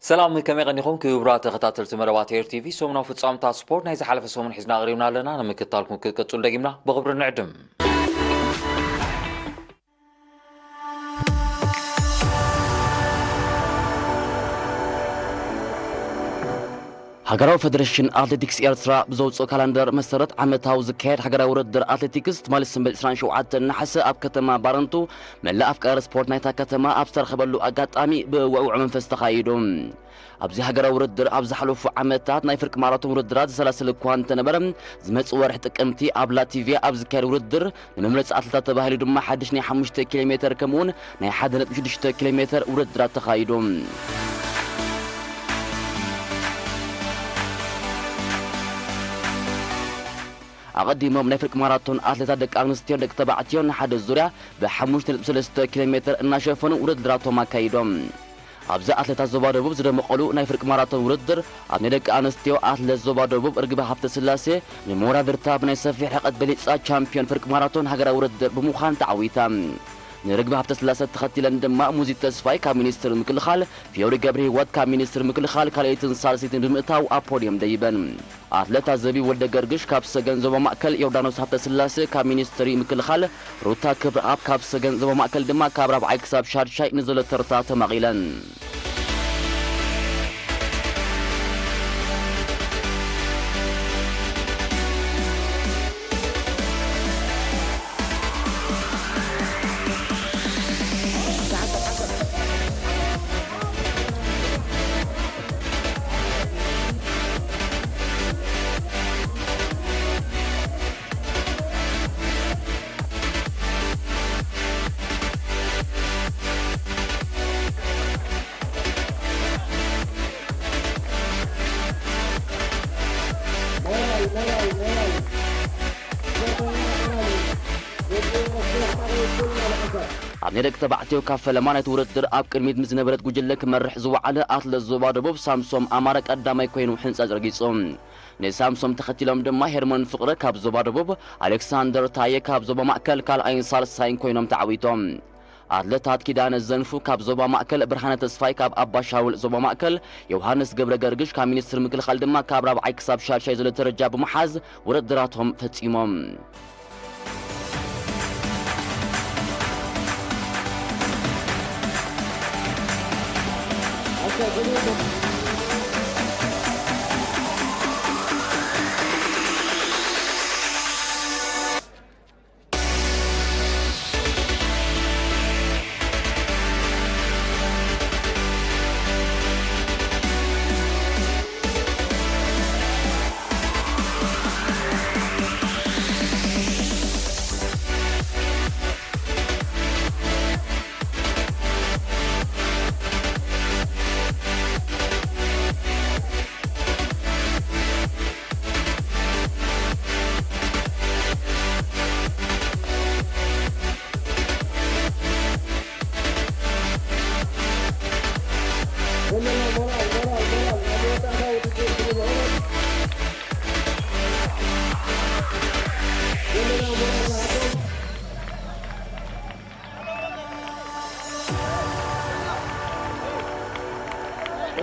ሰላም፣ ከመይ ቀኒኹም ክቡራት ተኸታተልቲ መደባት ኤር ቲቪ? ሰሙናዊ ፍጻመታት ስፖርት ናይ ዝሓለፈ ሰሙን ሒዝና ኣቕሪብና ኣለና። ንምክትታልኩም ክትቅጽሉ ደጊምና ብኽብሪ ንዕድም። ሃገራዊ ፈደረሽን ኣትሌቲክስ ኤርትራ ብዘውፅኦ ካላንደር መሰረት ዓመታዊ ዝካየድ ሃገራዊ ውድድር ኣትሌቲክስ ትማሊ ሰንበት ዕስራን ሸውዓተን ነሓሰ ኣብ ከተማ ባረንቱ መላእ ኣፍቃሪ ስፖርት ናይታ ከተማ ኣብ ዝተረኸበሉ ኣጋጣሚ ብውዕውዕ መንፈስ ተኻይዱ። ኣብዚ ሃገራዊ ውድድር ኣብ ዝሓለፉ ዓመታት ናይ ፍርቂ ማራቶን ውድድራት ዝሰላሰል እኳ እንተነበረ፣ ዝመጽእ ወርሒ ጥቅምቲ ኣብ ላቲቪያ ኣብ ዝካየድ ውድድር ንመምረፂ ኣትሌታት ተባሂሉ ድማ ሓድሽ ናይ ሓሙሽተ ኪሎ ሜተር ከምኡውን ናይ ሓደ ነጥቢ ሽዱሽተ ኪሎ ሜተር ውድድራት ተኻይዱ። ኣቐዲሞም ናይ ፍርቂ ማራቶን ኣትሌታት ደቂ ኣንስትዮን ደቂ ተባዕትዮን ንሓደ ዙርያ ብሓሙሽተ ነጥቢ ሰለስተ ኪሎ ሜተር እናሸፈኑ ውድድራቶም ኣካይዶም። ኣብዚ ኣትሌታት ዞባ ደቡብ ዝደመቐሉ ናይ ፍርቂ ማራቶን ውድድር ኣብ ናይ ደቂ ኣንስትዮ ኣትሌት ዞባ ደቡብ ርግቢ ሃብተ ስላሴ ንመወዳድርታ ብናይ ሰፊሕ ርሕቀት በሊፃ ቻምፒዮን ፍርቂ ማራቶን ሃገራዊ ውድድር ብምዃን ተዓዊታ። ንርግቢ ሃብተ ስላሴ ተኸቲለን ድማ ሙዚት ተስፋይ ካብ ሚኒስትሪ ምክልኻል፣ ፊዮሪ ገብረ ህይወት ካብ ሚኒስትሪ ምክልኻል ካልኣይትን ሳልሰይትን ብምእታው ኣብ ፖድዮም ደይበን። ኣትሌት ኣዘቢ ወልደ ገርግሽ ካብ ሰገን ዞባ ማእከል፣ ዮርዳኖስ ሃብተ ስላሴ ካብ ሚኒስትሪ ምክልኻል፣ ሩታ ክብረኣብ ካብ ሰገን ዞባ ማእከል ድማ ካብ ራብዓይ ክሳብ ሻድሻይ ንዘሎ ተርታ ተማቒለን። ኣብ ናይ ደቂ ተባዕትዮ ካብ ፈለማ ናይቲ ውድድር ኣብ ቅድሚት ምስ ዝነበረት ጉጅለ ክመርሕ ዝወዓለ ኣትለት ዞባ ደቡብ ሳምሶም ኣማረ ቀዳማይ ኮይኑ ሕንጸ ዘርጊጹ። ንሳምሶም ተኸቲሎም ድማ ሄርሞን ፍቕረ ካብ ዞባ ደቡብ፣ ኣሌክሳንደር ታየ ካብ ዞባ ማእከል ካልኣይን ሳልሳይን ኮይኖም ተዓዊቶም። ኣትለታት ኪዳነ ዘንፉ ካብ ዞባ ማእከል፣ ብርሃነ ተስፋይ ካብ ኣባሻውል ዞባ ማእከል፣ ዮሃንስ ገብረ ገርግሽ ካብ ሚኒስትሪ ምክልኻል ድማ ካብ ራብዓይ ክሳብ ሻድሻይ ዘሎ ደረጃ ብምሓዝ ውድድራቶም ፈጺሞም።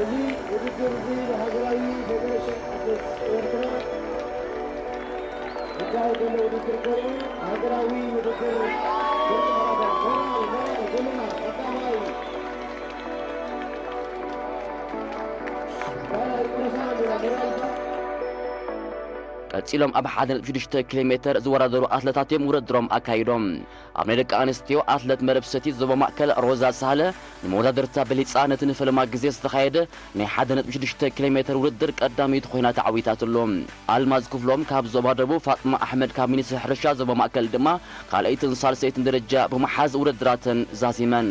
እዚ ውድድር እዚ ብሃገራዊ ፌደሬሽን ኣትሌቲክስ ኤርትራ ዝካየድ ዘሎ ውድድር ኮይኑ፣ ሃገራዊ ውድድር ፍርቂ ማራቶን። ሞራል፣ ሞራል፣ ጎልማል ቀዳማይ። ካልኣይ ቅዱሳን ሞራል። ቀጺሎም ኣብ ሓደ ነጥቢ ሽዱሽተ ኪሎ ሜተር ዝወዳደሩ ኣትለታት እዮም ውድድሮም ኣካይዶም። ኣብ ናይ ደቂ ኣንስትዮ ኣትለት መረብ ሰቲት ዞባ ማእከል ሮዛ ሳህለ ንመወዳድርታ በሊጻ ነቲ ንፈለማ ግዜ ዝተኻየደ ናይ ሓደ ነጥቢ ሽዱሽተ ኪሎ ሜተር ውድድር ቀዳመይቲ ኮይና ተዓዊታትሉ። ኣልማዝ ክፍሎም ካብ ዞባ ደቡብ፣ ፋጥማ ኣሕመድ ካብ ሚኒስትሪ ሕርሻ ዞባ ማእከል ድማ ካልኣይትን ሳልሰይትን ደረጃ ብምሓዝ ውድድራተን ዛዚመን።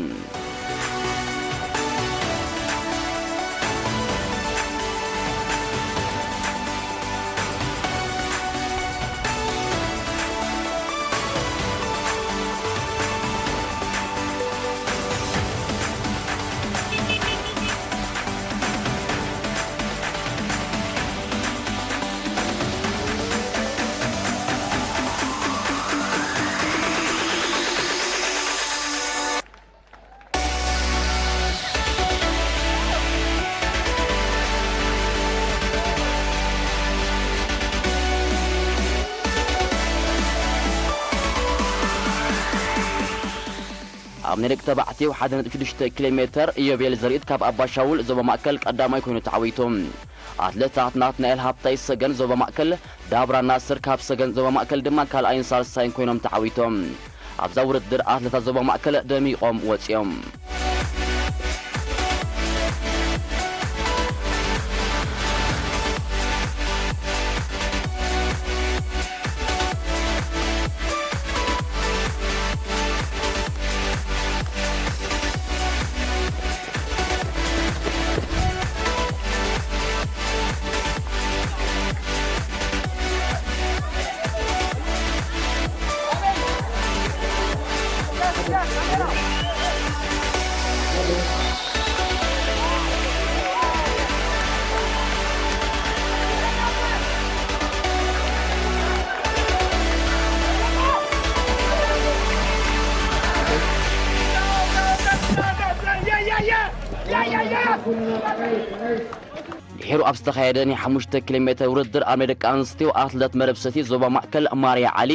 ኣብ ናይ ደቂ ተባዕትዮ ሓደ ነጥቢ ሽዱሽተ ኪሎ ሜተር ኢዮቤል ዘርኢት ካብ ኣባሻውል ዞባ ማእከል ቀዳማይ ኮይኑ ተዓዊቱ። ኣትለታት ናትናኤል ሃብታይ ሰገን ዞባ ማእከል፣ ዳብራ ናስር ካብ ሰገን ዞባ ማእከል ድማ ካልኣይን ሳልሳይን ኮይኖም ተዓዊቶም። ኣብዛ ውድድር ኣትለታት ዞባ ማእከል ደሚቖም ወጺኦም። ድሒሩ ኣብ ዝተኻየደ ናይ ሓሙሽተ ኪሎ ሜተር ውድድር ኣብ ናይ ደቂ ኣንስትዮ ኣትለት መረብ ሰቲ ዞባ ማእከል ማርያ ዓሊ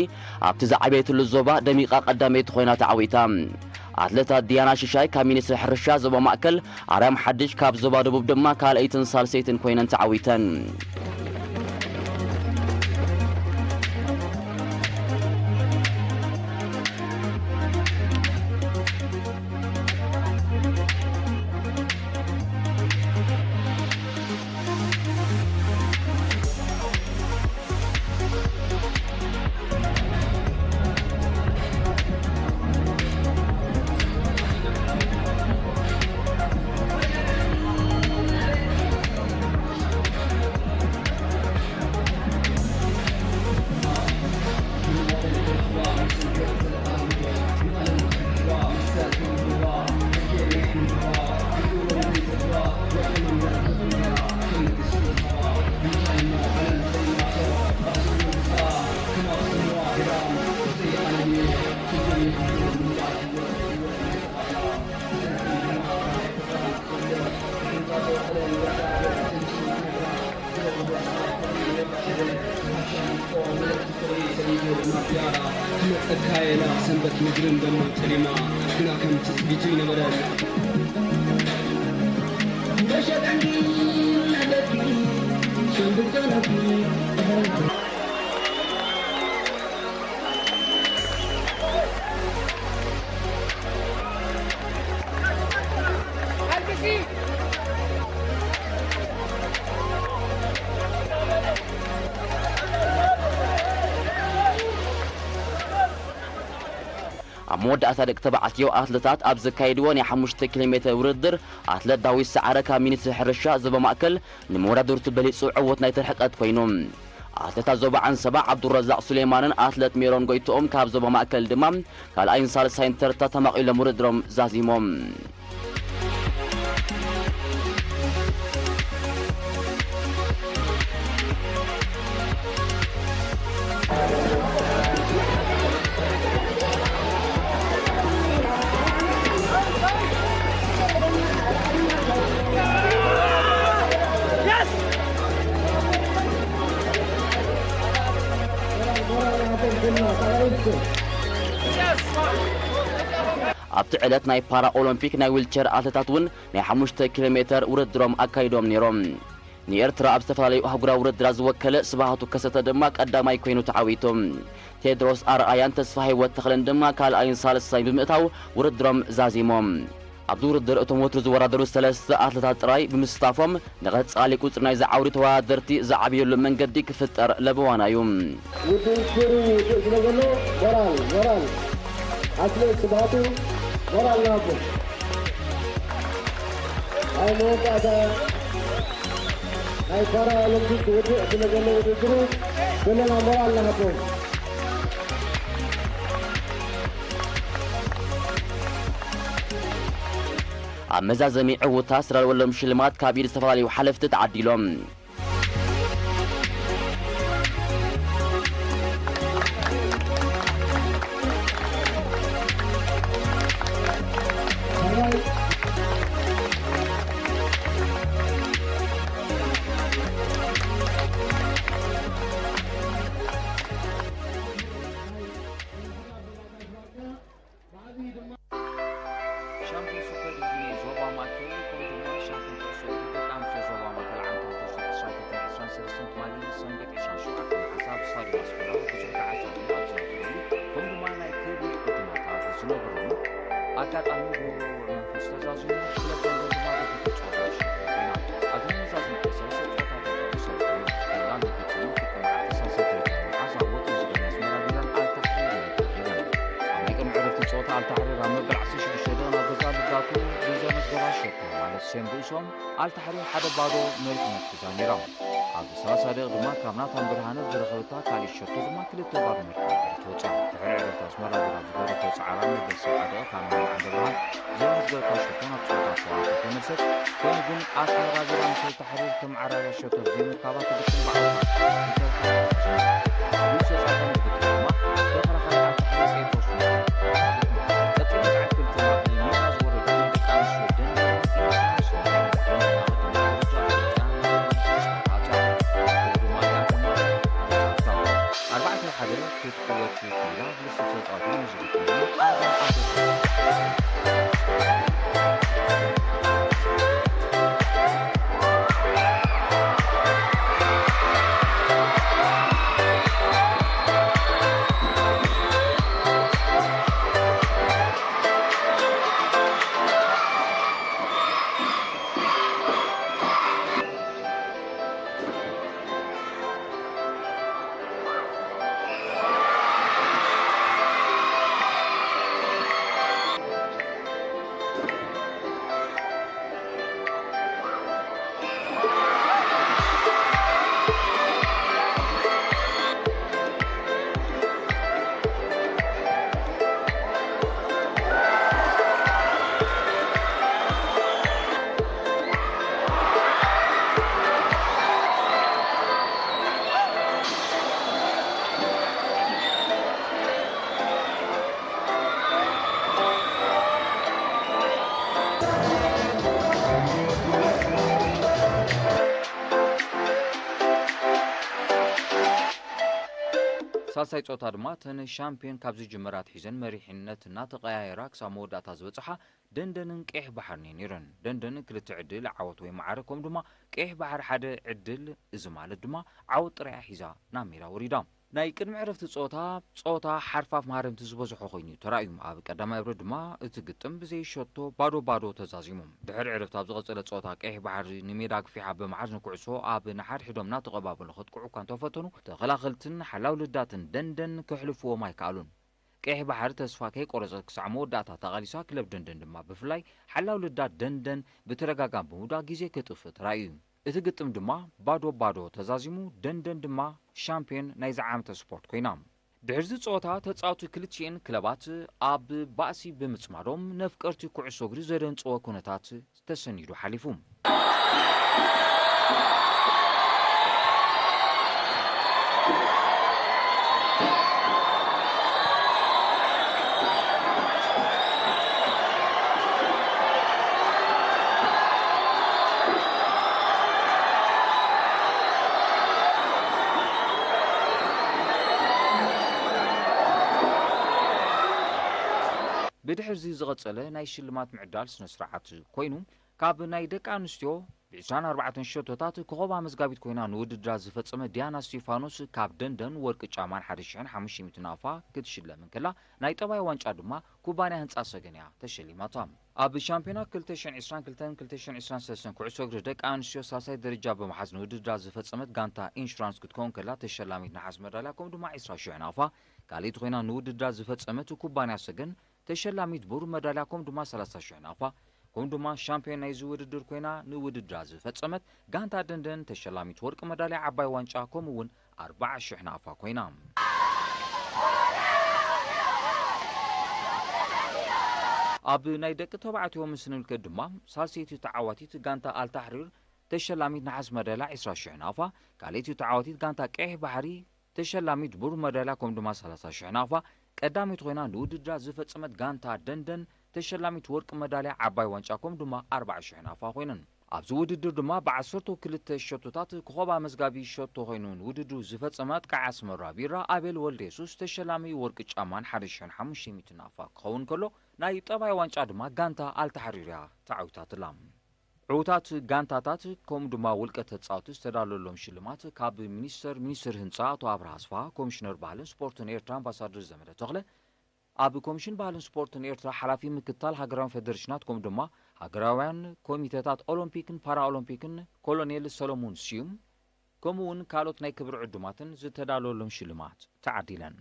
ኣብቲ ዝዓበየትሉ ዞባ ደሚቓ ቀዳመይቲ ኮይና ተዓዊታ። ኣትለታት ዲያና ሽሻይ ካብ ሚኒስትሪ ሕርሻ ዞባ ማእከል፣ ኣርያም ሓድሽ ካብ ዞባ ደቡብ ድማ ካልኣይትን ሳልሰይትን ኮይነን ተዓዊተን። ትመጸካ እያ ሰንበት ምድርን ደሞ ጸሊማ፣ ግና ከም ትጽቢቱ ይነበረ። ኣብ መወዳእታ ደቂ ተባዕትዮ ኣትለታት ኣብ ዘካየድዎ ናይ ሓሙሽተ ኪሎ ሜተር ውድድር፣ ኣትለት ዳዊት ሰዓረ ካብ ሚኒስትሪ ሕርሻ ዞባ ማእከል ንመወዳድርቱ በሊጹ ዕዉት ናይቲ ርሕቀት ኮይኑ። ኣትለታት ዞባ ዓንሰባ ዓብዱረዛቕ ሱሌማንን ኣትለት ሜሮን ጎይትኦም ካብ ዞባ ማእከል ድማ ካልኣይን ሳልሳይን ተርታ ተማቒሎም ውድድሮም ዛዚሞም። ኣብቲ ዕለት ናይ ፓራ ኦሎምፒክ ናይ ዊልቸር ኣትለታት እውን ናይ ሓሙሽተ ኪሎ ሜተር ውድድሮም ኣካይዶም ነይሮም። ንኤርትራ ኣብ ዝተፈላለዩ ኣህጉራዊ ውድድራት ዝወከለ ስብሃቱ ከሰተ ድማ ቀዳማይ ኮይኑ ተዓዊቱ። ቴድሮስ ኣርኣያን ተስፋ ህይወት ተኽለን ድማ ካልኣይን ሳልሳይን ብምእታው ውድድሮም ዛዚሞም። ኣብዚ ውድድር እቶም ወትሩ ዝወዳደሩ ሰለስተ ኣትለታት ጥራይ ብምስታፎም፣ ንቐጻሊ ቁጽሪ ናይዚ ዓውዲ ተወዳደርቲ ዝዓብየሉ መንገዲ ክፍጠር ለበዋና እዩ። ውድድሩ ውድእ ስለ ዘሎ ሞራል፣ ሞራል። ኣትሌት ስብሃቱ ሞራል ንሃቦ። ኣብ መወዳእታ ናይ ፓራ ኦሎምፒክ ውድእ ስለ ዘሎ ውድድሩ ዘለና ሞራል ንሃቦ። ኣብ መዛዘሚ ዕውታት ዝተዳለወሎም ሽልማት ካብ ኢድ ዝተፈላለዩ ሓለፍቲ ተዓዲሎም። ሰለስተ ትማሊ ሰንበት ዕስራን ሸውዓተን ነሓሰ ኣብ ስታድዮም ኣስመራ ብዙሕ ተዓዛቢ ኣብ ዝነበረሉ፣ ከም ድማ ናይ ክብሪ ዕድማታት ዝነበረሉ ኣጋጣሚ ብውዕዉዕ መንፈስ ተዛዚሙ፣ ክለብ ደንደን ድማ ብክልተ ጸወታ ኣሸኒፋ ኮይና። ኣብዚ ናይ መዛዘሚ ሰለስተ ጸወታታት ተሰሪዑ እዩ። ቀላል ውድድር ፍርቂ መዓልቲ ሳልሳይ ደረጃ ብምሓዝ ኣብ ወጥሪ ዝገበያ ኣስመራ ቢራን ኣልታሕሪርን ተራኺበን። ኣብ ናይ ቅድሚ ዕረፍቲ ጸወታ ኣልታሕሪር ኣብ መበል ዓሰርተ ሽዱሽተ ደቂቕ ናብ ገዛእ ልዳቱ ብዘመዝገባ ሸቶ ማለት ሴም ርእሶም ኣልታሕሪር ሓደ ባዶ መሪሕነት ሒዛ ነይራ። ኣብ ሰላሳ ደቂቕ ድማ ካብ ናታን ብርሃነ ዝረኸበታ ካልእ ሸቶ ድማ ክልተ ባዶ መሪሕነት ገይራ ትወጽእ። ድሕሪ ዕረፍቲ ኣስመራ ቢራ ኣብ ዝገበረቶ ጻዕራ መበል ሰብዓ ደቂቕ ካብ መምህር ዓንደብርሃን ዘመዝገበታ ሸቶ ናብ ጸወታ ኣስተዋቒፋ ተመልሰት። ኮይኑ ግን ኣስመራ ቢራ ምስ ኣልታሕሪር ተመዓራርያ ሸቶ ብዘይምርካባ ትግጥም ብዓወታ ተተርፋ። ኣብ ንሶ ጸወታ ንዝግጥም ድማ ተኸላኻሊ ኣልታሕሪር ጴጥሮስ ቀጺሉ መጽዓት ክልተ ናብ ሜዳ ዝወረዳ ናይ ደቂ ኣንስትዮ ደንደን ኢንተርናሽናል ደንደን ኣቐዲማ ደረጃ ኣፍሪቃ ኣውጻ። ብድማሊ ኣርማ ኣርባዕተ ሓደ ክትዕወት ክኢላ፣ ብልስሉስ ተጻዋቲ ናይ ዝግጥም ኣዳም ኣደም። ሳልሳይ ጸወታ ድማ እተን ሻምፒዮን ካብ ዝጅምራ ኣትሒዘን መሪሕነት እናተቐያየራ ክሳብ መወዳእታ ዝበጽሓ ደንደንን ቀይሕ ባሕርን እየን ነይረን። ደንደን ክልተ ዕድል ዓወት ወይ ማዕረ፣ ከምኡ ድማ ቀይሕ ባሕሪ ሓደ ዕድል፣ እዚ ማለት ድማ ዓወት ጥራይ ሒዛ ናብ ሜዳ ወሪዳ። ናይ ቅድሚ ዕረፍቲ ጸወታ፣ ጸወታ ሓርፋፍ ማህረምቲ ዝበዝሖ ኮይኑ እዩ ተራእዩ። ኣብ ቀዳማይ እብረ ድማ እቲ ግጥም ብዘይ ሸቶ ባዶ ባዶ ተዛዚሙ። ድሕሪ ዕረፍቲ ኣብ ዝቐጸለ ጸወታ ቀይሕ ባሕሪ ንሜዳ ኣግፊሓ ብምሓዝ ንኩዕሶ ኣብ ንሓድሕዶም እናተቐባበሉ ከጥቅዑ እኳ እንተፈተኑ፣ ተኸላኸልትን ሓላው ልዳትን ደንደን ከሕልፍዎም ኣይከኣሉን። ቀይሕ ባሕሪ ተስፋ ከይቆረጸት ክሳዕ መወዳእታ ተቓሊሳ፣ ክለብ ደንደን ድማ ብፍላይ ሓላው ልዳት ደንደን ብተደጋጋሚ ብምውዳቕ ግዜ ከጥፍእ ተራእዩ እዩ። እቲ ግጥም ድማ ባዶ ባዶ ተዛዚሙ፣ ደንደን ድማ ሻምፒዮን ናይዚ ዓመተ ስፖርት ኮይና። ድሕሪዚ ጸወታ ተጻወቲ ክልቲኤን ክለባት ኣብ ባእሲ ብምጽማዶም ነፍቀርቲ ኩዕሶ እግሪ ዘደንጸወ ኩነታት ተሰኒዱ ሓሊፉ። ብድሕርዚ ዝቐጸለ ናይ ሽልማት ምዕዳል ስነ ስርዓት ኮይኑ፣ ካብ ናይ ደቂ ኣንስትዮ ብ ዕስራን ኣርባዕተን ሸቶታት ኮኸብ ኣመዝጋቢት ኮይና ንውድድራ ዝፈጸመት ዲያና እስቲፋኖስ ካብ ደንደን ወርቂ ጫማን ሓደ ሽሕን ሓሙሽተ ሚእትን ናቕፋ ክትሽለም እንከላ፣ ናይ ጠባይ ዋንጫ ድማ ኩባንያ ህንጻ ሰገን እያ ተሸሊማታ። ኣብ ሻምፒዮና ክልተ ሽሕን ዕስራን ክልተን ክልተ ሽሕን ዕስራን ሰለስተን ኩዕሶ እግሪ ደቂ ኣንስትዮ ሳልሳይ ደረጃ ብምሓዝ ንውድድራ ዝፈጸመት ጋንታ ኢንሹራንስ ክትከውን ከላ፣ ተሸላሚት ነሓስ መዳልያ ከምኡ ድማ ዕስራ ሽሕ ናቕፋ፣ ካልኣይቲ ኮይና ንውድድራ ዝፈጸመት ኩባንያ ሰገን ተሸላሚት ብሩር መዳልያ ከምኡ ድማ ሰላሳ ሽሕ ናቕፋ፣ ከምኡ ድማ ሻምፒዮን ናይዚ ውድድር ኮይና ንውድድራ ዝፈጸመት ጋንታ ደንደን ተሸላሚት ወርቂ መዳልያ ዓባይ ዋንጫ ከምኡ እውን ኣርባዓ ሽሕ ናቕፋ ኮይና። ኣብ ናይ ደቂ ተባዕትዮ ምስ ንምልከት ድማ ሳልሰይቲ ተዓዋቲት ጋንታ ኣልታሕሪር ተሸላሚት ነሓስ መዳልያ ዕስራ ሽሕ ናቕፋ፣ ካልኣይቲ ተዓዋቲት ጋንታ ቀይሕ ባሕሪ ተሸላሚት ብሩር መዳልያ ከምኡ ድማ ሰላሳ ሽሕ ናቕፋ ቀዳሚት ኮይና ንውድድራ ዝፈጸመት ጋንታ ደንደን ተሸላሚት ወርቂ መዳልያ ዓባይ ዋንጫ ከምኡ ድማ ኣርባዓ ሽሕ ናቕፋ ኮይነን። ኣብዚ ውድድር ድማ ብዓሰርተ ክልተ ሸቶታት ኮኸብ ኣመዝጋቢ ሸቶ ኮይኑ ንውድድሩ ዝፈጸመ ኣጥቃዒ ኣስመራ ቢራ ኣቤል ወልደ የሱስ ተሸላሚ ወርቂ ጫማን ሓደ ሽሕን ሓሙሽተ ሚእትን ናቕፋ ክኸውን ከሎ፣ ናይ ጠባይ ዋንጫ ድማ ጋንታ ኣልታሕሪር እያ ተዓዊታትላ። ዕዉታት ጋንታታት ከምኡ ድማ ውልቀ ተጻወቲ ዝተዳለወሎም ሽልማት ካብ ሚኒስተር ሚኒስትር ህንጻ ኣቶ ኣብርሃ ኣስፋሃ፣ ኮሚሽነር ባህልን ስፖርትን ኤርትራ ኣምባሳደር ዘመደ ተኽለ፣ ኣብ ኮሚሽን ባህልን ስፖርትን ኤርትራ ሓላፊ ምክታል ሃገራውያን ፌደሬሽናት ከምኡ ድማ ሃገራውያን ኮሚተታት ኦሎምፒክን ፓራኦሎምፒክን ኮሎኔል ሰሎሙን ስዩም፣ ከምኡ እውን ካልኦት ናይ ክብሪ ዕዱማትን ዝተዳለወሎም ሽልማት ተዓዲለን።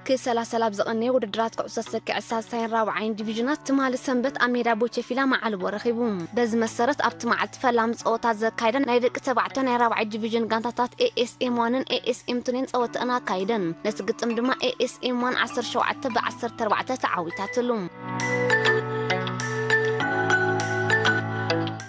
ክሰላሰል ኣብ ዝቐነየ ውድድራት ኩዕሶ ሰኪዐት ሳልሳይን ራብዓይን ዲቪዥናት ትማሊ ሰንበት ኣብ ሜዳ ቦቸፊላ መዓልቦ ረኺቡ። በዚ መሰረት ኣብቲ መዓልቲ ፈላሚ ጸወታ ዘካየደ ናይ ደቂ ተባዕትዮ ናይ ራብዓይ ዲቪዥን ጋንታታት ኤ ኤስ ኤም ዋንን ኤ ኤስ ኤም ቱን ጸወተኣን ኣካይደን። ነቲ ግጥም ድማ ኤ ኤስ ኤም ዋን ዓሰርተ ሸውዓተ ብ ዓሰርተ ኣርባዕተ ተዓዊታትሉ።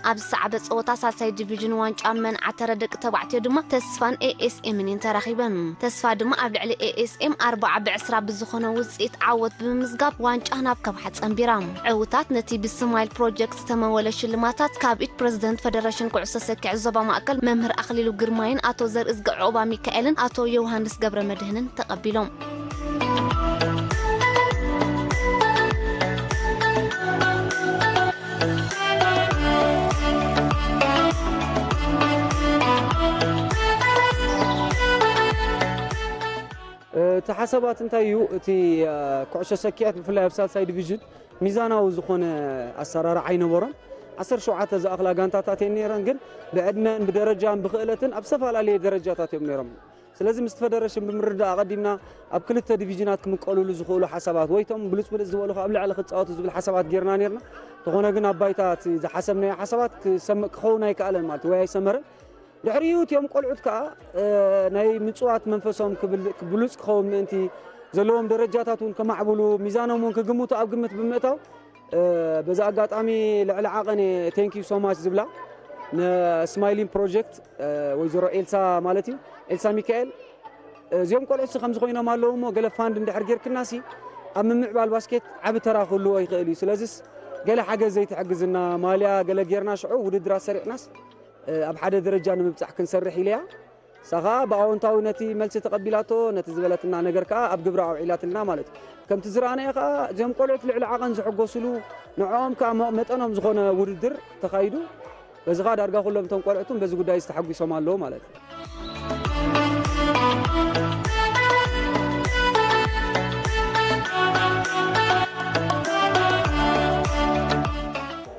ኣብ ዝሰዓበ ጸወታ ሳልሳይ ዲቪዥን ዋንጫ መን ዓተረ ደቂ ተባዕትዮ ድማ ተስፋን ኤ ኤስ ኤምን እየን ተራኺበን። ተስፋ ድማ ኣብ ልዕሊ ኤ ኤስ ኤም ኣርባዓ ብ ዕስራ ብዝኾነ ውጽኢት ዓወት ብምምዝጋብ ዋንጫ ናብ ከብሓ ጸንቢራ። ዕውታት ነቲ ብስማይል ፕሮጀክት ዝተመወለ ሽልማታት ካብ ኢድ ፕረዚደንት ፈደረሽን ኩዕሶ ሰኪዐት ዞባ ማእከል መምህር ኣኽሊሉ ግርማይን ኣቶ ዘርእዝጊ ዑቕባሚካኤልን ኣቶ ዮውሃንስ ገብረመድህንን ተቐቢሎም። እቲ ሓሳባት እንታይ እዩ? እቲ ኩዕሶ ሰኪዐት ብፍላይ ኣብ ሳልሳይ ዲቪዥን ሚዛናዊ ዝኾነ ኣሰራርዓ ኣይነበሮን። ዓሰርተ ሸውዓተ ዝኣኽላ ጋንታታት እየን ነይረን፣ ግን ብዕድመን ብደረጃን ብኽእለትን ኣብ ዝተፈላለየ ደረጃታት እዮም ነይሮም። ስለዚ ምስቲ ፈደረሽን ብምርዳእ ኣቐዲምና ኣብ ክልተ ዲቪዥናት ክምቀሉሉ ዝኽእሉ ሓሳባት ወይ እቶም ብሉጽ ብልጽ ዝበሉ ኣብ ላዕሊ ክጻወቱ ዝብል ሓሳባት ጌርና ኔርና። እንተኾነ ግን ኣብ ባይታ እቲ ዝሓሰብናዮ ሓሳባት ክሰም- ክኸውን ኣይከኣለን ማለት እዩ፣ ወይ ኣይሰመረን። ድሕሪኡ እቲኦም ቆልዑት ከኣ ናይ ምጽዋት መንፈሶም ክብል- ብሉጽ ክኸውን ምእንቲ ዘለዎም ደረጃታት እውን ከማዕብሉ ሚዛኖም እውን ክግምቱ ኣብ ግምት ብምእታው በዚ ኣጋጣሚ ልዕሊ ዓቐን thank you so much ዝብላ ንስማይሊን ፕሮጀክት ወይዘሮ ኤልሳ ማለት እዩ፣ ኤልሳ ሚካኤል፣ እዚኦም ቆልዑትሲ ከምዚ ኮይኖም ኣለዉ እሞ ገለ ፋንድ እንድሕር ጌርክናሲ ኣብ ምምዕባል ባስኬት ዓቢ ተራ ክህልዎ ይኽእል እዩ። ስለዚስ ገለ ሓገዝ ዘይትሕግዝና፣ ማልያ ገለ ጌርና ሽዑ ውድድር ኣሰሪዕናስ ኣብ ሓደ ደረጃ ንምብጻሕ ክንሰርሕ ኢለያ። ንሳ ኸኣ ብኣወንታዊ ነቲ መልሲ ተቐቢላቶ፣ ነቲ ዝበለትና ነገር ከኣ ኣብ ግብሪ ኣውዒላትልና ማለት እዩ። ከምቲ ዝረኣናዮ ከኣ እዚኦም ቆልዑት ልዕሊ ዓቐን ዝሕጎስሉ፣ ንዕኦም ከኣ መ- መጠኖም ዝኾነ ውድድር ተኻይዱ። በዚ ኸኣ ዳርጋ ኩሎም እቶም ቆልዑት እውን በዚ ጉዳይ እዚ ተሓጒሶም ኣለዉ ማለት እዩ።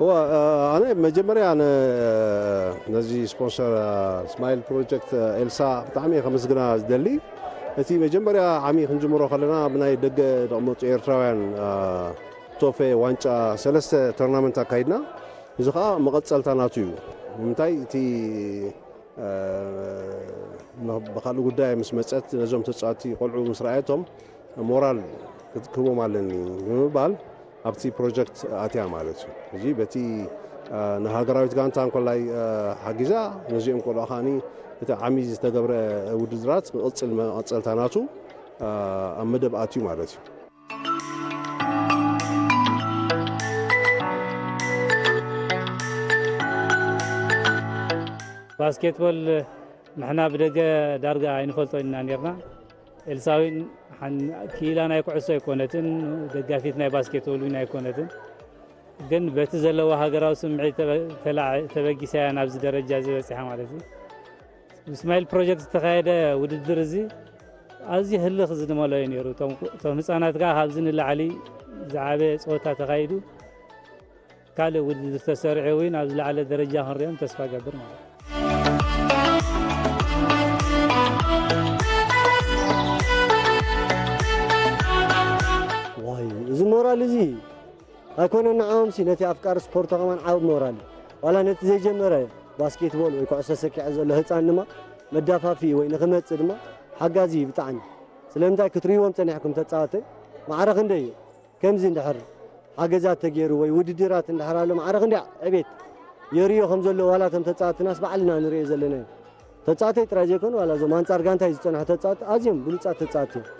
እወ ኣነ መጀመርያ ነዚ ስፖንሰር ስማይል ፕሮጀክት ኤልሳ ብጣዕሚ እየ ከመስግና ዝደሊ። እቲ መጀመርያ ዓሚ ክንጅምሮ ከለና ብናይ ደገ ዝቕመጡ ኤርትራውያን ቶፌ ዋንጫ ሰለስተ ቶርናመንት ኣካይድና። እዚ ከዓ መቐፀልታ ናቱ እዩ። ንምንታይ እቲ ብካልእ ጉዳይ ምስ መፀት ነዞም ተፃወቲ ቆልዑ ምስ ረኣየቶም ሞራል ክህቦም ኣለኒ ብምባል ኣብቲ ፕሮጀክት ኣትያ ማለት እዩ። እዚ በቲ ንሃገራዊት ጋንታ እንኮላይ ሓጊዛ ነዚኦም ቆልዑ ከዓኒ እቲ ዓሚ ዝተገብረ ውድድራት ክቕፅል መቐፀልታ ናቱ ኣብ መደብ ኣትዩ ማለት እዩ። ባስኬትቦል ንሕና ብደገ ዳርጋ ኣይንፈልጦ ኢና ነርና። ኤልሳዊን ክኢላ ናይ ኩዕሶ ኣይኮነትን፣ ደጋፊት ናይ ባስኬትቦል እውን ኣይኮነትን። ግን በቲ ዘለዋ ሃገራዊ ስምዒት ተበጊሳ እያ ናብዚ ደረጃ እዚ በፂሓ ማለት እዩ። ብስማይል ፕሮጀክት ዝተኻየደ ውድድር እዚ ኣዝዩ ህልኽ ዝመልኦ እዩ ነይሩ። እቶም ህፃናት ከዓ ካብዚ ንላዕሊ ዝዓበየ ፀወታ ተኻይዱ ካልእ ውድድር ተሰሪዑ እውን ኣብ ዝለዓለ ደረጃ ክንሪኦም ተስፋ ገብር ማለት እዩ። ዋይ እዚ ሞራል እዚ ኣይኮነን ንዕኦም ሲ ነቲ ኣፍቃሪ ስፖርቶ ከማን ዓብ ሞራል እዩ። ዋላ ነቲ ዘይጀመረ ባስኬትቦል ወይ ኩዕሶ ሰኪዐ ዘሎ ህፃን ድማ መዳፋፊ ወይ ንክመፅእ ድማ ሓጋዚ እዩ ብጣዕሚ። ስለምንታይ ክትርእይዎም ፀኒሕኩም ተፃወተይ ማዕረ ክንደይ እዩ። ከምዚ እንድሕር ሓገዛት ተገይሩ ወይ ውድድራት እንድሕር ኣሎ ማዕረ ክንደይ ዕቤት የርእዮ ከም ዘሎ ዋላ እቶም ተፃወትናስ ባዕልና ንርእዮ ዘለና እዩ። ተፃወተይ ጥራይ ዘይኮኑ ዋላ እዞም ኣንፃር ጋንታይ ዝፀንሑ ተፃወቲ ኣዝዮም ብሉፃት ተፃወቲ እዮም።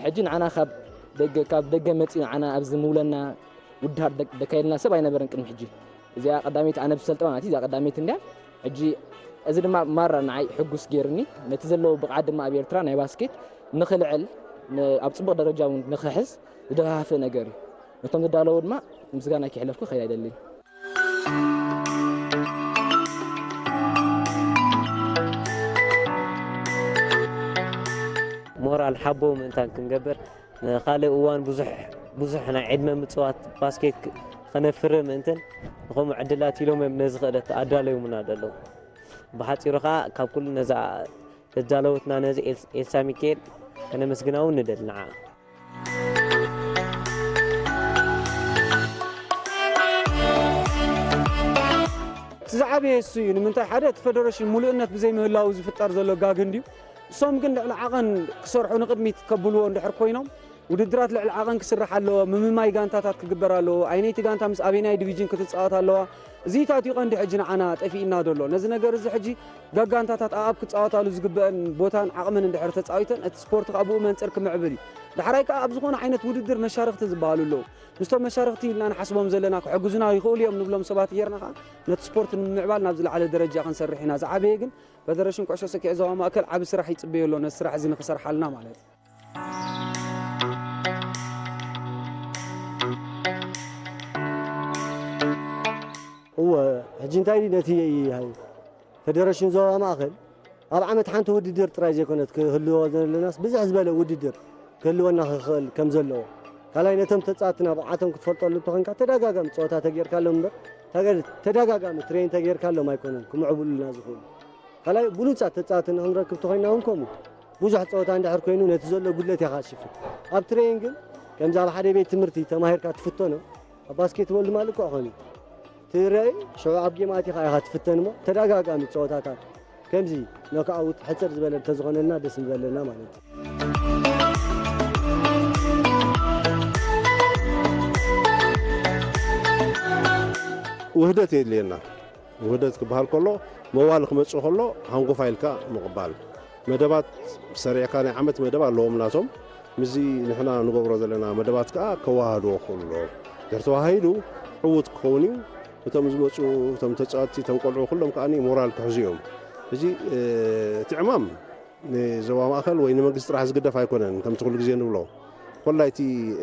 ሕጂ ንዓና ካብ ደገ፣ ካብ ደገ መጺኡ ንዓና ኣብዚ ምውለና ውድሃር ደክ-፣ ደካየልና ሰብ ኣይነበረን ቅድሚ ሕጂ። እዚኣ ቀዳመይቲ ኣነ ብሰልጠ ማለት እዩ፣ እዚኣ ቀዳመይቲ እንድያ። ሕጂ እዚ ድማ ማራ ንዓይ ሕጉስ ገይርኒ። ነቲ ዘለዎ ብቕዓት ድማ ኣብ ኤርትራ ናይ ባስኬት ንኽልዕል፣ ን-፣ ኣብ ጽቡቕ ደረጃ እውን ንኽሕዝ ዝደፋፍእ ነገር እዩ። ነቶም ዝዳለዉ ድማ ምስጋና ከሕለፍኩ ክእል ኣይደልን። ሞራል ሓቦ ምእንታን ክንገብር ንኻልእ እዋን ብዙሕ ብዙሕ ናይ ዕድመ ምጽዋት ባስኬት ከነፍሪ ምእንትን ንኸምኡ ዕድላት ኢሎም እዮም ነዚ ክእለት ኣዳለዮምና ዘለዉ። ብሓጺሩ ኸኣ ካብ ኩሉ ነዛ ዘዳለወትና ነዚ ኤልሳ ሚካኤል ከነመስግና እውን ንደሊ ንዓ። እቲ ዝዓበየ እሱ እዩ። ንምንታይ ሓደ እቲ ፈደረሽን ሙሉእነት ብዘይምህላዉ ዝፍጠር ዘሎ ጋግ እንድዩ። እሶም ግን ልዕሊ ዓቐን ክሰርሑ ንቕድሚት ከብልዎ እንድሕር ኮይኖም ውድድራት ልዕሊ ዓቐን ክስራሕ ኣለዎ። ምምማይ ጋንታታት ክግበር ኣለዎ። ኣየነይቲ ጋንታ ምስ ኣበየናይ ዲቪዥን ክትፃወት ኣለዋ። እዚታት እዩ ቀንዲ ሕጂ ንዓና ጠፊእና ዘሎ። ነዚ ነገር እዚ ሕጂ ጋጋንታታት ኣኣብ ክፃወታሉ ዝግበአን ቦታን ዓቕምን እንድሕር ተፃዊተን እቲ ስፖርት ከዓ ብኡ መንፅር ክምዕብል እዩ። ዳሕራይ ከዓ ኣብ ዝኾነ ዓይነት ውድድር መሻርኽቲ ዝበሃሉ ኣለዉ። ምስቶም መሻርኽቲ ኢልና ንሓስቦም ዘለና ክሕግዙና ይኽእሉ እዮም ንብሎም ሰባት ጌርና ከዓ ነቲ ስፖርት ንምምዕባል ናብ ዝለዓለ ደረጃ ክንሰርሕ ኢና። ዝዓበየ ግን ፈደረሽን ኩዕሾ ሰኪዐ ዞባ ማእከል ዓቢ ስራሕ ይጽበዮ ኣሎ ነዚ ስራሕ እዚ ንኽሰርሓልና ማለት እዩ። እወ ሕጂ እንታይ ድዩ ነቲ ፈደረሽን ዞባ ማእኸል ኣብ ዓመት ሓንቲ ውድድር ጥራይ ዘይኮነት ክህልዎ ዘለናስ ብዝሕ ዝበለ ውድድር ክህልወና ክኽእል ከም ዘለዎ ካልኣይ ነቶም ተፃወትና ብዓቶም ክትፈልጠሉ እንተኾንካ ተደጋጋሚ ፀወታ ተጌርካሎም እምበር ተገ- ተደጋጋሚ ትሬን ተጌርካሎም ኣይኮነን ክምዕብሉልና ዝኽእሉ ካልኣይ ብሉፃት ተፃወቲ ንክንረክብ ተኾይና እውን ከምኡ ብዙሕ ፀወታ እንድሕር ኮይኑ ነቲ ዘሎ ጉድለት ኢኻ ትሽፍን ኣብ ትሬን ግን ከምዚ ኣብ ሓደ ቤት ትምህርቲ ተማሂርካ ትፍተኖ ኣብ ባስኬትቦል ድማ ልክዕ ኾን እዩ ትረኢ ሽዑ ኣብ ጌም ኣቲኻ ኢኻ ትፍተን እሞ ተደጋጋሚ ፀወታታት ከምዚ ኖክኣውት ሕፅር ዝበለ እንተዝኾነልና ደስ ምበለና ማለት እዩ። ውህደት የድልየና። ውህደት ክበሃል ከሎ መዋል ክመፅእ ከሎ ሃንጎፋ ኢልካ ምቕባል። መደባት ሰሪዕካ ናይ ዓመት መደብ ኣለዎም ናቶም። ምስዚ ንሕና ንገብሮ ዘለና መደባት ከዓ ከወሃህድዎ ክኽእሉ ኣለዎም። ድሕሪ ተወሃሂዱ ዕዉት ክኸውን እዩ። እቶም ዝመፁ እቶም ተፃወትቲ እቶም ቆልዑ ኩሎም ከዓ ሞራል ክሕዙ እዮም። እዚ እቲ ዕማም ንዞባ ማእኸል ወይ ንመንግስቲ ጥራሕ ዝግደፍ ኣይኮነን። ከምቲ ኩሉ ግዜ ንብሎ ኮላ እቲ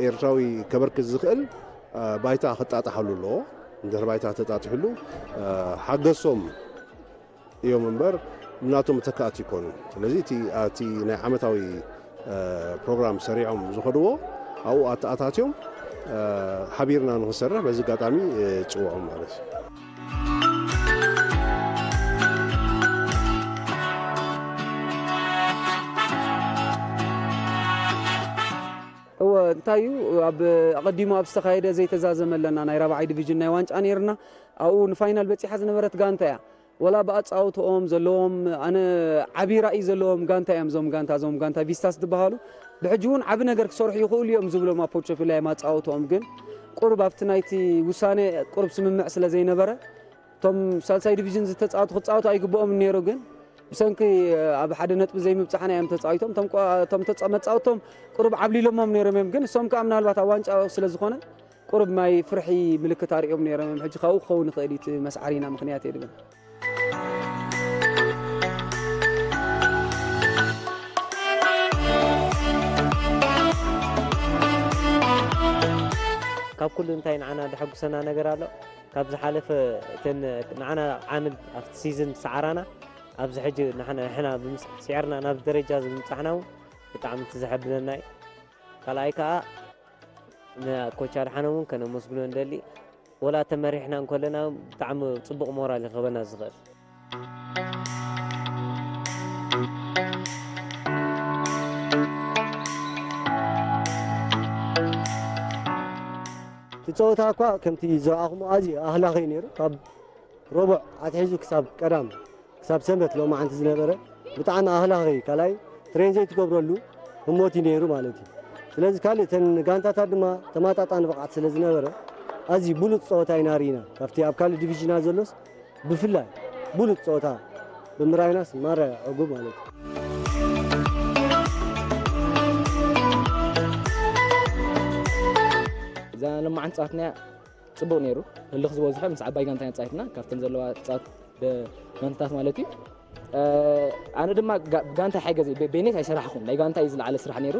ኤርትራዊ ከበርክት ዝኽእል ባይታ ክጣጣሓሉ ኣለዎ። እንድሕር ባይታ ተጣጢሕሉ ሓገሶም እዮም እምበር ናቶም ተካእቲ ይኮኑ። ስለዚ እቲ ኣብቲ ናይ ዓመታዊ ፕሮግራም ሰሪዖም ዝኸድዎ ኣብኡ ኣተኣታትዮም ሓቢርና ንክንሰርሕ በዚ ኣጋጣሚ እፅውዖም ማለት እዩ። እወ እንታይ እዩ ኣብ ኣቐዲሙ ኣብ ዝተኻየደ ዘይተዛዘመ ኣለና ናይ ራብዓይ ዲቪዥን ናይ ዋንጫ ነይርና ኣብኡ ንፋይናል በፂሓ ዝነበረት ጋንታ እያ ወላ ብኣፃውትኦም ዘለዎም ኣነ ዓብዪ ራእይ ዘለዎም ጋንታ እዮም እዞም ጋንታ እዞም ጋንታ ቪስታስ ዝበሃሉ ብሕጂ እውን ዓቢ ነገር ክሰርሑ ይኽእሉ እዮም ዝብሎም ኣፖቸፊላ እዮም ኣፃውትኦም ግን ቁሩብ ኣብቲ ናይቲ ውሳነ ቁሩብ ስምምዕ ስለ ዘይነበረ እቶም ሳልሳይ ዲቪዥን ዝተፃወቱ ክፃወቱ ኣይግብኦም ነይሩ ግን ብሰንኪ ኣብ ሓደ ነጥቢ ዘይምብፃሕና እዮም ተፃዊቶም እቶም መፃወቶም ቁሩብ ዓብሊሎሞም ነይሮም እዮም ግን እሶም ከዓ ምናልባት ኣብ ዋንጫ ስለ ዝኾነ ቁሩብ ናይ ፍርሒ ምልክት ኣርእዮም ነይሮም እዮም ሕጂ ካብኡ ክኸውን ይኽእል እዩ እቲ መስዓሪና ምክንያት እየ ድብል ካብ ኩሉ እንታይ ንዓና ዘሐጉሰና ነገር ኣሎ ካብ ዝሓለፈ እተን ንዓና ዓንብ ኣብቲ ሲዝን ዝሰዓራና ኣብዚ ሕጂ ንሕና ስዒርና ናብ ደረጃ እዚ ምብፃሕና እውን ብጣዕሚ እቲ ዘሐብነና እዩ ካልኣይ ከዓ ንኮች ኣድሓኖም እውን ከነመስግኖ ንደሊ ወላ ተመሪሕና እንከለና ብጣዕሚ ፅቡቕ ሞራል ይኸበና ዝኽእል እቲ ፀወታ እኳ ከምቲ ዝረኣኹሞ ኣዝዩ ኣህላኺ እዩ ነይሩ ካብ ረቡዕ ኣትሒዙ ክሳብ ቀዳም ክሳብ ሰንበት ሎማዓንቲ ዝነበረ ብጣዕሚ ኣህላኺ ካልኣይ ትሬን ዘይትገብረሉ ህሞት እዩ ነይሩ ማለት እዩ። ስለዚ ካልእ እተን ጋንታታት ድማ ተማጣጣኒ ብቕዓት ስለ ዝነበረ ኣዝዩ ብሉፅ ፀወታ ኢና ርኢና። ካብቲ ኣብ ካልእ ዲቪዥናት ዘሎስ ብፍላይ ብሉፅ ፀወታ ብምርኣይናስ ማራ ዕጉብ ማለት እዩ። እዛ ለማዓንቲ ጸወትና ጽቡቕ ነይሩ። ህልኽ ዝበዝሖ ምስ ዓባይ ጋንታ ኢና ተጻዊትና፣ ካብተን ዘለዋ ጸወት ደ-፣ ጋንታታት ማለት እዩ። እ፣ ኣነ ድማ ጋ-፣ ብጋንታ ሓገዘ፣ በ-፣ በይነይ ኣይሰራሕኹን። ናይ ጋንታ እዩ ዝለዓለ ስራሕ ነይሩ።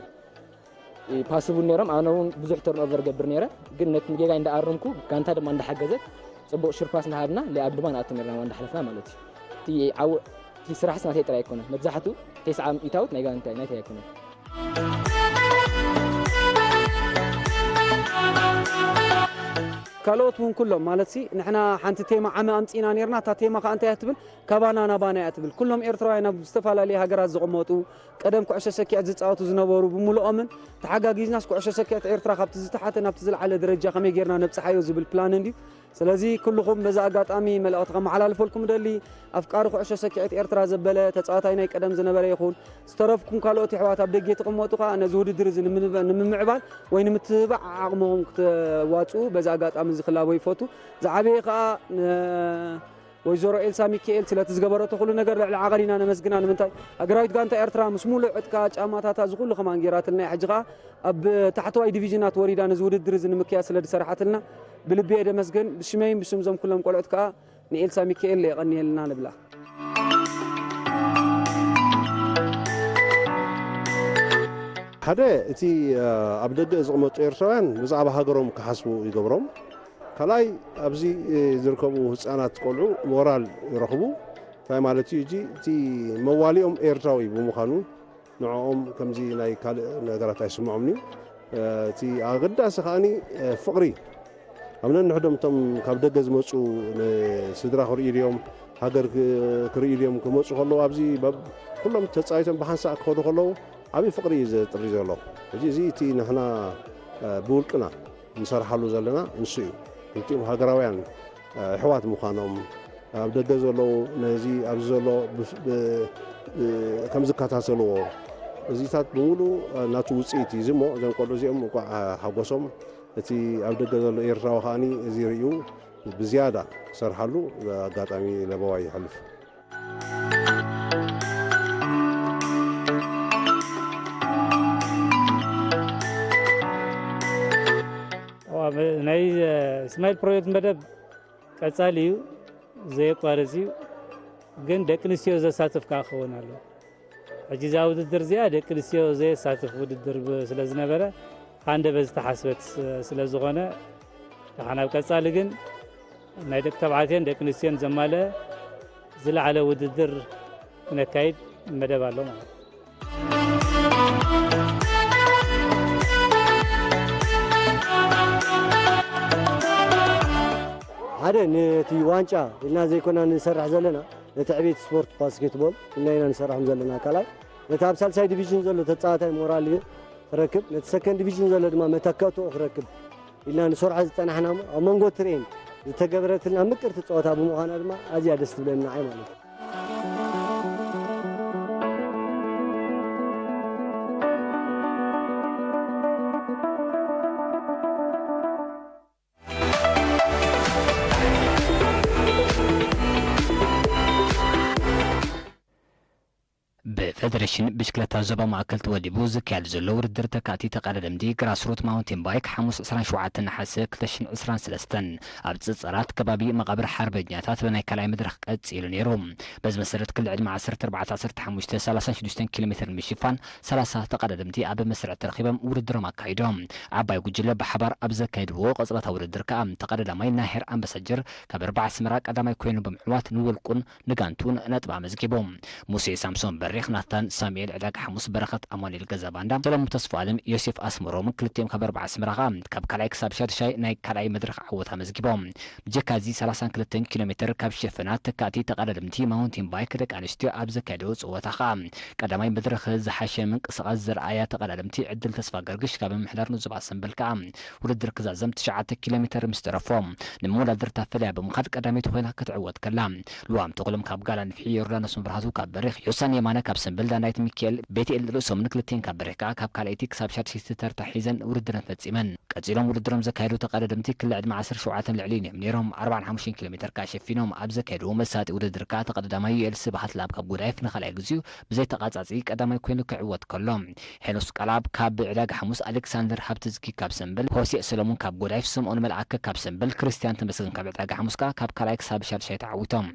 እ፣ ፓስ እውን ነይሮም፣ ኣነ እውን ብዙሕ ተርንኦቨር ገብር ነይረ። ግን ነቲ ጌጋይ እንዳኣረምኩ፣ ጋንታ ድማ እንዳሓገዘት፣ ጽቡቕ ሽርፓስ እናሃብና፣ ሌኣፕ ድማ ንኣቱ ነርና፣ እንዳሓለፍና ማለት እዩ። እቲ ዓው-፣ እቲ ስራሕስ ናተይ ጥራይ ኣይኮነን። መብዛሕቱ ተስዓ ሚእታዊት ናይ ጋንታ ናተይ ኣይኮነን። ካልኦት እውን ኩሎም ማለት ሲ ንሕና ሓንቲ ቴማ ዓመ ኣምጺእና ነርና። እታ ቴማ ከኣ እንታይ እያ ትብል? ካባና ናባና እያ ትብል። ኩሎም ኤርትራውያን ኣብ ዝተፈላለየ ሃገራት ዝቕመጡ፣ ቀደም ኩዕሾ ሰኪዐት ዝጻወቱ ዝነበሩ ብምሉኦምን ተሓጋጊዝናስ ኩዕሾ ሰኪዐት ኤርትራ ካብቲ ዝተሓተ ናብቲ ዝለዓለ ደረጃ ከመይ ጌርና ነብጽሓዮ ዝብል ፕላን እንድዩ። ስለዚ ኩልኹም በዚ ኣጋጣሚ መልእኽቲ ከመሓላልፈልኩም ደሊ፣ ኣፍቃሪ ኩዕሾ ሰኪዐት ኤርትራ ዘበለ ተጻዋታይ ናይ ቀደም ዝነበረ ይኹን፣ ዝተረፍኩም ካልኦት የሕዋት ኣብ ደገ ትቕመጡ ከኣ ነዚ ውድድር እዚ ንምንበ-፣ ንምምዕባል ወይ ንምትብባዕ ዓቕምኹም ክተዋጽኡ በዚ ኣጋጣሚ እዚ ክላቦ ይፈቱ። ዝዓበየ ከኣ ን-፣ ወይዘሮ ኤልሳ ሚካኤል ስለቲ ዝገበረቶ ኩሉ ነገር ልዕሊ ዓቐን ኢና ነመስግና። ንምንታይ ሃገራዊት ጋንታ ኤርትራ ምስ ሙሉእ ዕጥቃ ጫማታታ እዚ ኩሉ ከማን ጌራትልና እያ። ሕጂ ከኣ ኣብ ታሕተዋይ ዲቪዥናት ወሪዳ ነዚ ውድድር እዚ ንምክያድ ስለ ዝሰራሓትልና ብልቢ እየ ደመስግን። ብሽመይን ብሽም እዞም ኩሎም ቆልዑት ከኣ ንኤልሳ ሚካኤል የቐንየልና ንብላ። ሓደ እቲ፣ እ፣ ኣብ ደገ ዝቕመጡ ኤርትራውያን ብዛዕባ ሃገሮም ክሓስቡ ይገብሮም። ካልኣይ ኣብዚ፣ እ፣ ዝርከቡ ህጻናት ቆልዑ ሞራል ይረኽቡ። እንታይ ማለት እዩ? እዚ እቲ መዋሊኦም ኤርትራዊ ብምዃኑ ንዕኦም ከምዚ ናይ ካልእ ነገራት ኣይስምዖምን እዩ። እ፣ እቲ ኣገዳሲ ከኣኒ፣ እ፣ ፍቕሪ ኣብ ነንሕዶም እቶም ካብ ደገ ዝመጹ ንስድራ ክርእዩ ድዮም፣ ሃገር ክ-፣ ክርእዩ ድዮም ክመጹ ከለዉ ኣብዚ በብ-፣ ኩሎም ተጻዊቶም ብሓንሳእ ክኸዱ ከለዉ ዓብዪ ፍቕሪ እዩ ዘጥሪ ዘሎ። ሕጂ እዚ እቲ ንሕና፣ እ፣ ብውልቅና ንሰርሓሉ ዘለና ንሱ እዩ። ክልቲኦም ሃገራውያን፣ እ፣ ኣሕዋት ምዃኖም፣ ኣብ ደገ ዘለዉ ነዚ ኣብዚ ዘሎ ብፍ-፣ ብ-፣ ብ-፣ ከም ዝከታተልዎ፣ እዚታት ብምሉእ ናቱ ውጽኢት እዩ። እዚ እሞ እዞም ቆልዑ እዚኦም እንቋዕ ሓጎሶም። እቲ ኣብ ደገ ዘሎ ኤርትራዊ ከኣኒ እዚ ርእዩ ብዝያዳ ክሰርሓሉ ኣጋጣሚ ለበዋይ ይሕልፍ። ኣብ ናይ፣ እ፣ ስማይል ፕሮጀክት መደብ ቀጻሊ እዩ፣ ዘየቋርጽ እዩ። ግን ደቂ ኣንስትዮ ዘሳትፍ ከኣ ክኸውን ኣለዎ። ሕጂ እዛ ውድድር እዚኣ ደቂ ኣንስትዮ ዘየሳትፍ ውድድር ብ-፣ ስለ ዝነበረ፣ ሃንደበት ዝተሓስበት ስ-፣ ስለ ዝኾነ፣ ደሓን ኣብ ቀጻሊ ግን ናይ ደቂ ተባዕትዮን ደቂ ኣንስትዮን ዘማልአ ዝለዓለ ውድድር ክነካይድ መደብ ኣሎ ማለት እዩ። ሓደ ነቲ ዋንጫ ኢልና ዘይኮና ንሰርሕ ዘለና፣ ነቲ ዕቤት ስፖርት ባስኬትቦል ኢልና ኢና ንሰርሖም ዘለና። ካልኣይ ነቲ ኣብ ሳልሳይ ዲቪዥን ዘሎ ተጻዋታይ ሞራል ክረክብ፣ ነቲ ሰከንድ ዲቪዥን ዘሎ ድማ መተካእትኡ ክረክብ ኢልና ንሰርሖ ዝጸናሕና እሞ፣ ኣብ መንጎ ትሬን ዝተገበረትልና ምቅርቲ ጸወታ ብምዃና ድማ ኣዝያ ደስ ትብለኒ ንዓይ ማለት እዩ። ብፌደሬሽን ብሽክለታ ዞባ ማእከል ተወዲቡ ዝካየድ ዘሎ ውድድር ተካእቲ ተቐዳደምቲ ግራስሩት ማውንቴን ባይክ ሓሙስ ዕስራን ሸውዓተን ነሓሰ ክልተ ሽሕን ዕስራን ሰለስተን ኣብ ጽጸራት ከባቢ መቓብር ሓርበኛታት ብናይ ካልኣይ መድረኽ ቀጺሉ ነይሩ። በዚ መሰረት ክልተ ዕድመ ዓሰርተ ኣርባዕተ፣ ዓሰርተ ሓሙሽተ፣ ሰላሳን ሽዱሽተን ኪሎ ሜትር ንምሽፋን ሰላሳ ተቐዳደምቲ ኣብ መስርዕ ተረኺቦም ውድድሮም ኣካይዶም። ዓባይ ጉጅለ ብሓባር ኣብ ዘካየድዎ ቀጽባታ ውድድር ከኣ ተቐዳዳማይ ናሄር ኣምባሳጀር ካብ ኣርባዓ ኣስመራ ቀዳማይ ኮይኑ ብምዕዋት ንውልቁን ንጋንቱን ነጥቢ ኣመዝጊቡ። ሙሴ ሳምሶን በሪኽ፣ ናታን ሳሙኤል፣ ዕዳጋ ሓሙስ በረኸት፣ ኣማኑኤል ገዛባንዳ፣ ሰለሙን ተስፋኣለም፣ ዮሴፍ ኣስመሮምን ክልቲኦም ካብ ኣርባዓ ኣስመራ ከኣ ካብ ካልኣይ ክሳብ ሻድሻይ ናይ ካልኣይ መድረኽ ዓወት ኣመዝጊቦም። ብጀካ እዚ ሰላሳን ክልተን ኪሎ ሜትር ካብ ሸፈና ተካእቲ ተቐዳደምቲ ማውንቴን ባይክ ደቂ ኣንስትዮ ኣብ ዘካየደው ጽወታ ከኣ ቀዳማይ መድረኽ ዝሓሸ ምንቅስቓስ ዘርኣያ ተቐዳደምቲ ዕድል ተስፋ ገርግሽ ካብ ምምሕዳር ንዞባ ሰምበል ከኣ ውድድር ክዛዘም ትሽዓተ ኪሎ ሜትር ምስ ተረፎ ንመወዳድርታ ፈለያ ብምኻድ ቀዳመይቲ ኮይና ክትዕወት ከላ፣ ልዋም ተኽሎም ካብ ጋላ ንፍሒ፣ ዮርዳኖስ መብራህቱ ካብ በሪኽ፣ ዮሳን የማነ ካብ በልዳናይት ሚካኤል ቤትኤል ርእሶም ንክልቲኤን ካብ በሪኽ ከኣ ካብ ካልኣይቲ ክሳብ ሻድሸይቲ ተርታ ሒዘን ውድድረን ፈጺመን። ቀጺሎም ውድድሮም ዘካየዱ ተቐዳደምቲ ክሊ ዕድመ ዓሰርተ ሸውዓተ ልዕሊኡን እዮም ነይሮም። ኣርባዓን ሓሙሽተን ኪሎ ሜተር ከኣ ሸፊኖም ኣብ ዘካየድዎ መሳጢ ውድድር ከኣ ተቐዳዳማይ ዩኤል ስብሃት ላብ ካብ ጎዳይፍ ንኻልኣይ ግዜኡ ብዘይ ተቓጻጺ ቀዳማይ ኮይኑ ክዕወት ከሎ፣ ሄኖስ ቃልኣብ ካብ ዕዳጋ ሓሙስ፣ ኣሌክሳንደር ሃብተዝጊ ካብ ሰምበል፣ ሆሴእ ሰለሙን ካብ ጎዳይፍ፣ ስምኦን መልኣከ ካብ ሰምበል፣ ክርስትያን ተመስገን ካብ ዕዳጋ ሓሙስ ከኣ ካብ ካልኣይ ክሳብ ሻድሻይ ተዓዊቶም።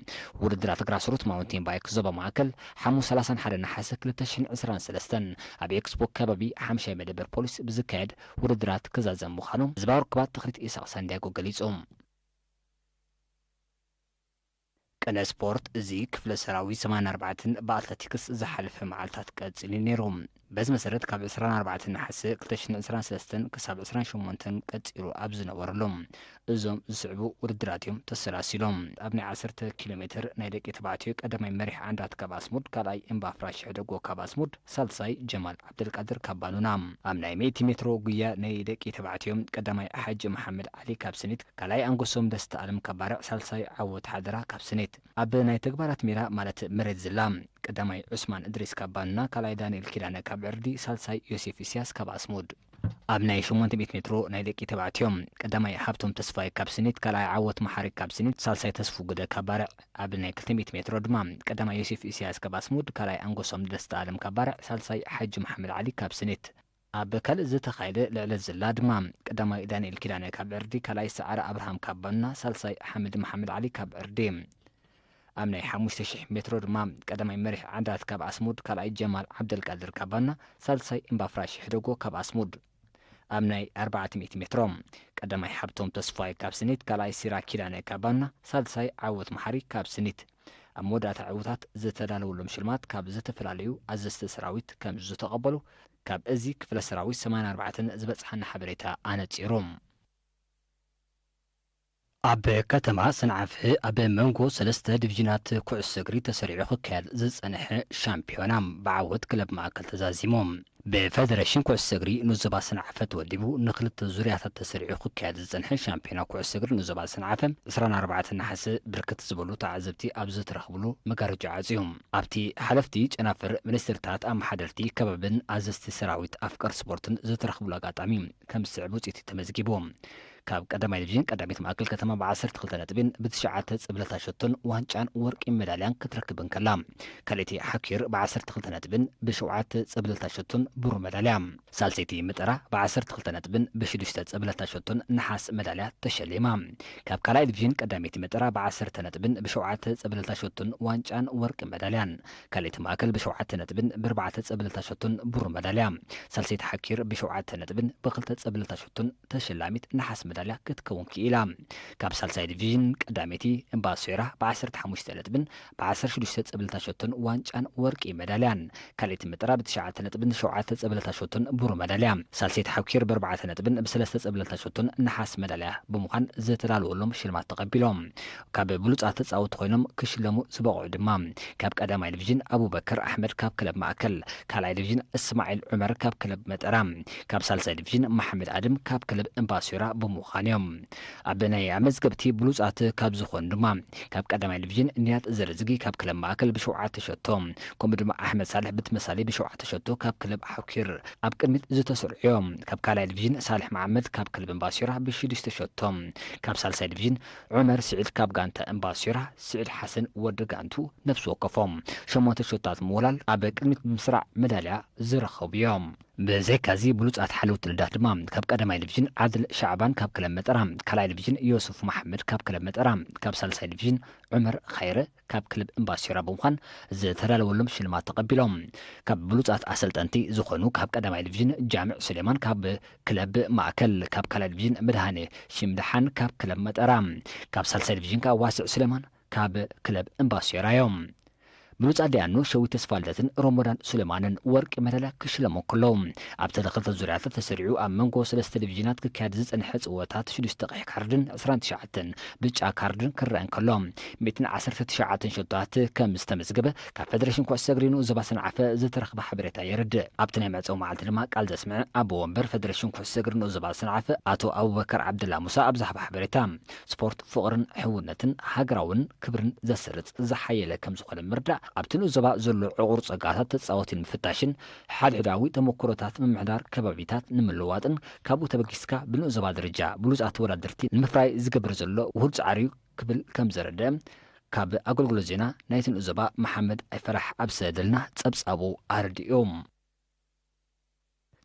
ውድድራት ግራስሩት ማውንቴን ባይክ ዞባ ማእከል ሓሙስ ሰላሳን ሓደን ነሓሰ ክልተ ሽሕን ዕስራን ሰለስተን ኣብ ኤክስፖ ከባቢ ሓምሻይ መደበር ፖሊስ ብዝካየድ ውድድራት ክዛዘም ምዃኑ ህዝባዊ ርክባት ትኽሊት ኢሳቕ ሳንዲያጎ ገሊጹ። ቅነ ስፖርት፣ እዚ ክፍለ ሰራዊት ሰማንያን ኣርባዕተን ብኣትለቲክስ ዝሓለፈ መዓልታት ቀጺሉ ነይሩ። በዚ መሰረት ካብ ዕስራን ኣርባዕተን ነሓሰ ክልተ ሽሕን ዕስራን ሰለስተን ክሳብ ዕስራን ሸሞንተን ቀጺሉ ኣብ ዝነበረሉ፣ እዞም ዝስዕቡ ውድድራት እዮም ተሰላሲሎም። ኣብ ናይ ዓሰርተ ኪሎ ሜትር ናይ ደቂ ተባዕትዮ ቀዳማይ መሪሕ ዓንዳት ካብ ኣስሙድ፣ ካልኣይ እምባ ፍራሽ ሕደጎ ካብ ኣስሙድ፣ ሳልሳይ ጀማል ዓብደልቃድር ካብ ባኑና። ኣብ ናይ ሚእቲ ሜትሮ ጉያ ናይ ደቂ ተባዕትዮ ቀዳማይ ሓጂ መሓመድ ዓሊ ካብ ስኒት፣ ካልኣይ ኣንጎሶም ደስታ ኣለም ካብ ባርዕ፣ ሳልሳይ ዓወት ሓደራ ካብ ስኒት። ኣብ ናይ ተግባራት ሜዳ ማለት መሬት ዝላ፣ ቀዳማይ ዑስማን እድሪስ ካብ ባኑና፣ ካልኣይ ዳንኤል ኪዳነ ካብ ዕርዲ፣ ሳልሳይ ዮሴፍ ኢስያስ ካብ ኣስሙድ። ኣብ ናይ ሸሞንተ ሚእቲ ሜትሮ ናይ ደቂ ተባዕትዮ፣ ቀዳማይ ሃብቶም ተስፋይ ካብ ስኒት፣ ካልኣይ ዓወት መሓሪ ካብ ስኒት፣ ሳልሳይ ተስፉ ግደ ካብ ባርዕ። ኣብ ናይ ክልተ ሚእቲ ሜትሮ ድማ ቀዳማይ ዮሴፍ ኢስያስ ካብ ኣስሙድ፣ ካልኣይ ኣንጎሶም ደስታ ኣለም ካብ ባርዕ፣ ሳልሳይ ሓጂ መሓመድ ዓሊ ካብ ስኒት። ኣብ ካልእ ዝተኻየደ ልዕለት ዝላ ድማ ቀዳማይ ዳንኤል ኪዳነ ካብ ዕርዲ፣ ካልኣይ ሰዓረ ኣብርሃም ካብ ባኑና፣ ሳልሳይ ሓምድ መሓመድ ዓሊ ካብ ዕርዲ። ኣብ ናይ ሓሙሽተ ሽሕ ሜትሮ ድማ ቀዳማይ መሪሕ ዓንዳት ካብ ኣስሙድ፣ ካልኣይ ጀማል ዓብደልቃድር ካብ ባና፣ ሳልሳይ እምባፍራሽ ሕደጎ ካብ ኣስሙድ። ኣብ ናይ ኣርባዕተ ሚእቲ ሜትሮ ቀዳማይ ሓብቶም ተስፋይ ካብ ስኒት፣ ካልኣይ ሲራ ኪዳነ ካብ ባና፣ ሳልሳይ ዓወት መሓሪ ካብ ስኒት። ኣብ መወዳእታ ዕውታት ዝተዳለወሎም ሽልማት ካብ ዝተፈላለዩ ኣዘዝቲ ሰራዊት ከም ዝተቐበሉ ካብ እዚ ክፍለ ሰራዊት ሰማንያን ኣርባዕተን ዝበጽሓና ሓበሬታ ኣነጺሩ። ኣብ ከተማ ሰንዓፈ ኣብ መንጎ ሰለስተ ዲቪዥናት ኩዕሶ እግሪ ተሰሪዑ ክካየድ ዝጸንሐ ሻምፒዮና ብዓወት ክለብ ማእከል ተዛዚሙ። ብፌደሬሽን ኩዕሶ እግሪ ንዞባ ሰንዓፈ ተወዲቡ ንክልተ ዙርያታት ተሰሪዑ ክካየድ ዝጸንሐ ሻምፒዮና ኩዕሶ እግሪ ንዞባ ሰንዓፈ ዕስራን ኣርባዕተን ነሓሰ ብርክት ዝበሉ ተዓዘብቲ ኣብ ዝተረኽብሉ መጋረጃ ዓጽዩ። ኣብቲ ሓለፍቲ ጨናፍር፣ ሚኒስትርታት፣ ኣመሓደርቲ ከባብን ኣዘዝቲ ሰራዊት ኣፍቀርቲ ስፖርትን ዝተረኽብሉ ኣጋጣሚ ከም ዝስዕብ ውጽኢት ተመዝጊቡ። ካብ ቀዳማይ ዲቪዥን ቀዳሚት ማእከል ከተማ ብዓሰርተ ክልተ ነጥብን ብትሽዓተ ጸብለልታ ሸቶን ዋንጫን ወርቂ ሜዳልያን ክትረክብ እንከላ፣ ካልኣይቲ ሓኪር ብዓሰርተ ክልተ ነጥብን ብሸውዓተ ጸብለልታ ሸቶን ብሩር ሜዳልያ፣ ሳልሰይቲ ምጠራ ብዓሰርተ ክልተ ነጥብን ብሽዱሽተ ጸብለልታ ሸቶን ነሓስ ሜዳልያ ተሸሊማ። ካብ ካልኣይ ዲቪዥን ቀዳመይቲ ምጠራ ብዓሰርተ ነጥብን ብሸውዓተ ጸብለልታ ሸቶን ዋንጫን ወርቂ ሜዳልያን፣ ካልኣይቲ ማእከል ብሸውዓተ ነጥብን ብኣርባዕተ ጸብለልታ ሸቶን ብሩር ሜዳልያ፣ ሳልሰይቲ ሓኪር ብሸውዓተ ነጥብን ብክልተ ጸብለልታ ሸቶን ተሸላሚት ነሓስ ሜዳልያ ክትከውን ክኢላ። ካብ ሳልሳይ ዲቪዥን ቀዳመይቲ እምባሶይራ ብዓሰርተ ሓሙሽተ ነጥብን ብዓሰርተ ሽዱሽተ ጸብለልታ ሸቶን ዋንጫን ወርቂ ሜዳልያን፣ ካልኣይቲ ምጠራ ብትሽዓተ ነጥብን ሸውዓተ ጸብለልታ ሸቶን ብሩር ሜዳልያ፣ ሳልሰይቲ ሓኪር ብኣርባዕተ ነጥብን ብሰለስተ ጸብለልታ ሸቶን ነሓስ ሜዳልያ ብምዃን ዝተዳለወሎም ሽልማት ተቐቢሎም። ካብ ብሉጻት ተጻወትቲ ኮይኖም ክሽለሙ ዝበቕዑ ድማ ካብ ቀዳማይ ዲቪዥን ኣቡበከር ኣሕመድ ካብ ክለብ ማእከል፣ ካልኣይ ዲቪዥን እስማዒል ዑመር ካብ ክለብ መጠራ፣ ካብ ሳልሳይ ዲቪዥን መሓመድ ኣድም ካብ ክለብ እምባሶይራ ብምዃን እዮም። ኣብ ናይ ኣመዝገብቲ ብሉጻት ካብ ዝኾኑ ድማ ካብ ቀዳማይ ዲቪዥን ንያት ዘረዝጊ ካብ ክለብ ማእከል ብሸውዓተ ሸቶ፣ ከምኡ ድማ ኣሕመድ ሳልሕ ብተመሳሊ ብሸውዓተ ሸቶ ካብ ክለብ ሓኪር ኣብ ቅድሚት ዝተሰርዑ እዮም። ካብ ካልኣይ ዲቪዥን ሳልሕ መሓመድ ካብ ክለብ እምባሶይራ ብሽዱሽተ ሸቶ፣ ካብ ሳልሳይ ዲቪዥን ዑመር ስዒድ ካብ ጋንታ እምባሶይራ፣ ስዒድ ሓሰን ወዲ ጋንቱ ነፍሲ ወከፎም ሸሞንተ ሸቶታት ምውላል ኣብ ቅድሚት ብምስራዕ መዳልያ ዝረኸቡ እዮም። ብዘይካዚ ብሉጻት ሓለውቲ ልዳት ድማ ካብ ቀዳማይ ዲቪዥን ዓድል ሻዕባን ካብ ክለብ መጠራ፣ ካልኣይ ዲቪዥን ዮሱፍ መሓመድ ካብ ክለብ መጠራ፣ ካብ ሳልሳይ ዲቪዥን ዑመር ኻይረ ካብ ክለብ እምባሶይራ ብምዃን ዝተዳለወሎም ሽልማት ተቐቢሎም። ካብ ብሉጻት ኣሰልጠንቲ ዝኾኑ ካብ ቀዳማይ ዲቪዥን ጃምዕ ሱሌማን ካብ ክለብ ማእከል፣ ካብ ካልኣይ ዲቪዥን መድሃኔ ሽምድሓን ካብ ክለብ መጠራ፣ ካብ ሳልሳይ ዲቪዥን ከኣ ዋስዕ ሱሌማን ካብ ክለብ እምባሶይራ እዮም። ብሉጻት ዲያኑ ሸዊት ተስፋልደትን ሮሞዳን ሱሌማንን ወርቂ መዳልያ ክሽለሙ ከለዉ፣ ኣብቲ ክልተ ዙርያታት ተሰሪዑ ኣብ መንጎ ሰለስተ ዲቪዥናት ክካየድ ዝጸንሐ ጽወታት ሽዱሽተ ቀይሕ ካርድን ዕስራን ትሽዓተን ብጫ ካርድን ክረአ እንከሎ፣ ሚእትን ዓሰርተ ትሽዓተን ሸቶታት ከም ዝተመዝገበ ካብ ፌደሬሽን ኩዕሶ እግሪ ንኡስ ዞባ ሰንዓፈ ዝተረኽበ ሓበሬታ የረድእ። ኣብቲ ናይ መዕጸዊ መዓልቲ ድማ ቃል ዘስምዐ ኣቦ ወንበር ፌደሬሽን ኩዕሶ እግሪ ንኡስ ዞባ ሰንዓፈ ኣቶ ኣቡበከር ዓብደላ ሙሳ ኣብ ዝሃቦ ሓበሬታ፣ ስፖርት ፍቕርን ሕውነትን ሃገራውን ክብርን ዘስርጽ ዝሓየለ ከም ዝኾነ ምርዳእ ኣብቲ ንኡስ ዞባ ዘሎ ዕቑር ጸጋታት ተጻወቲ ንምፍታሽን ሓድሕዳዊ ተመክሮታት ምምሕዳር ከባቢታት ንምልዋጥን ካብኡ ተበጊስካ ብንኡስ ዞባ ደረጃ ብሉጻት ተወዳደርቲ ንምፍራይ ዝገብር ዘሎ ውሁድ ጻዕሪ እዩ ክብል ከም ዘረድአ ካብ ኣገልግሎት ዜና ናይቲ ንኡስ ዞባ መሓመድ ኣይፈራሕ ኣብ ዝሰደልና ጸብጻቡ ኣረዲኡ።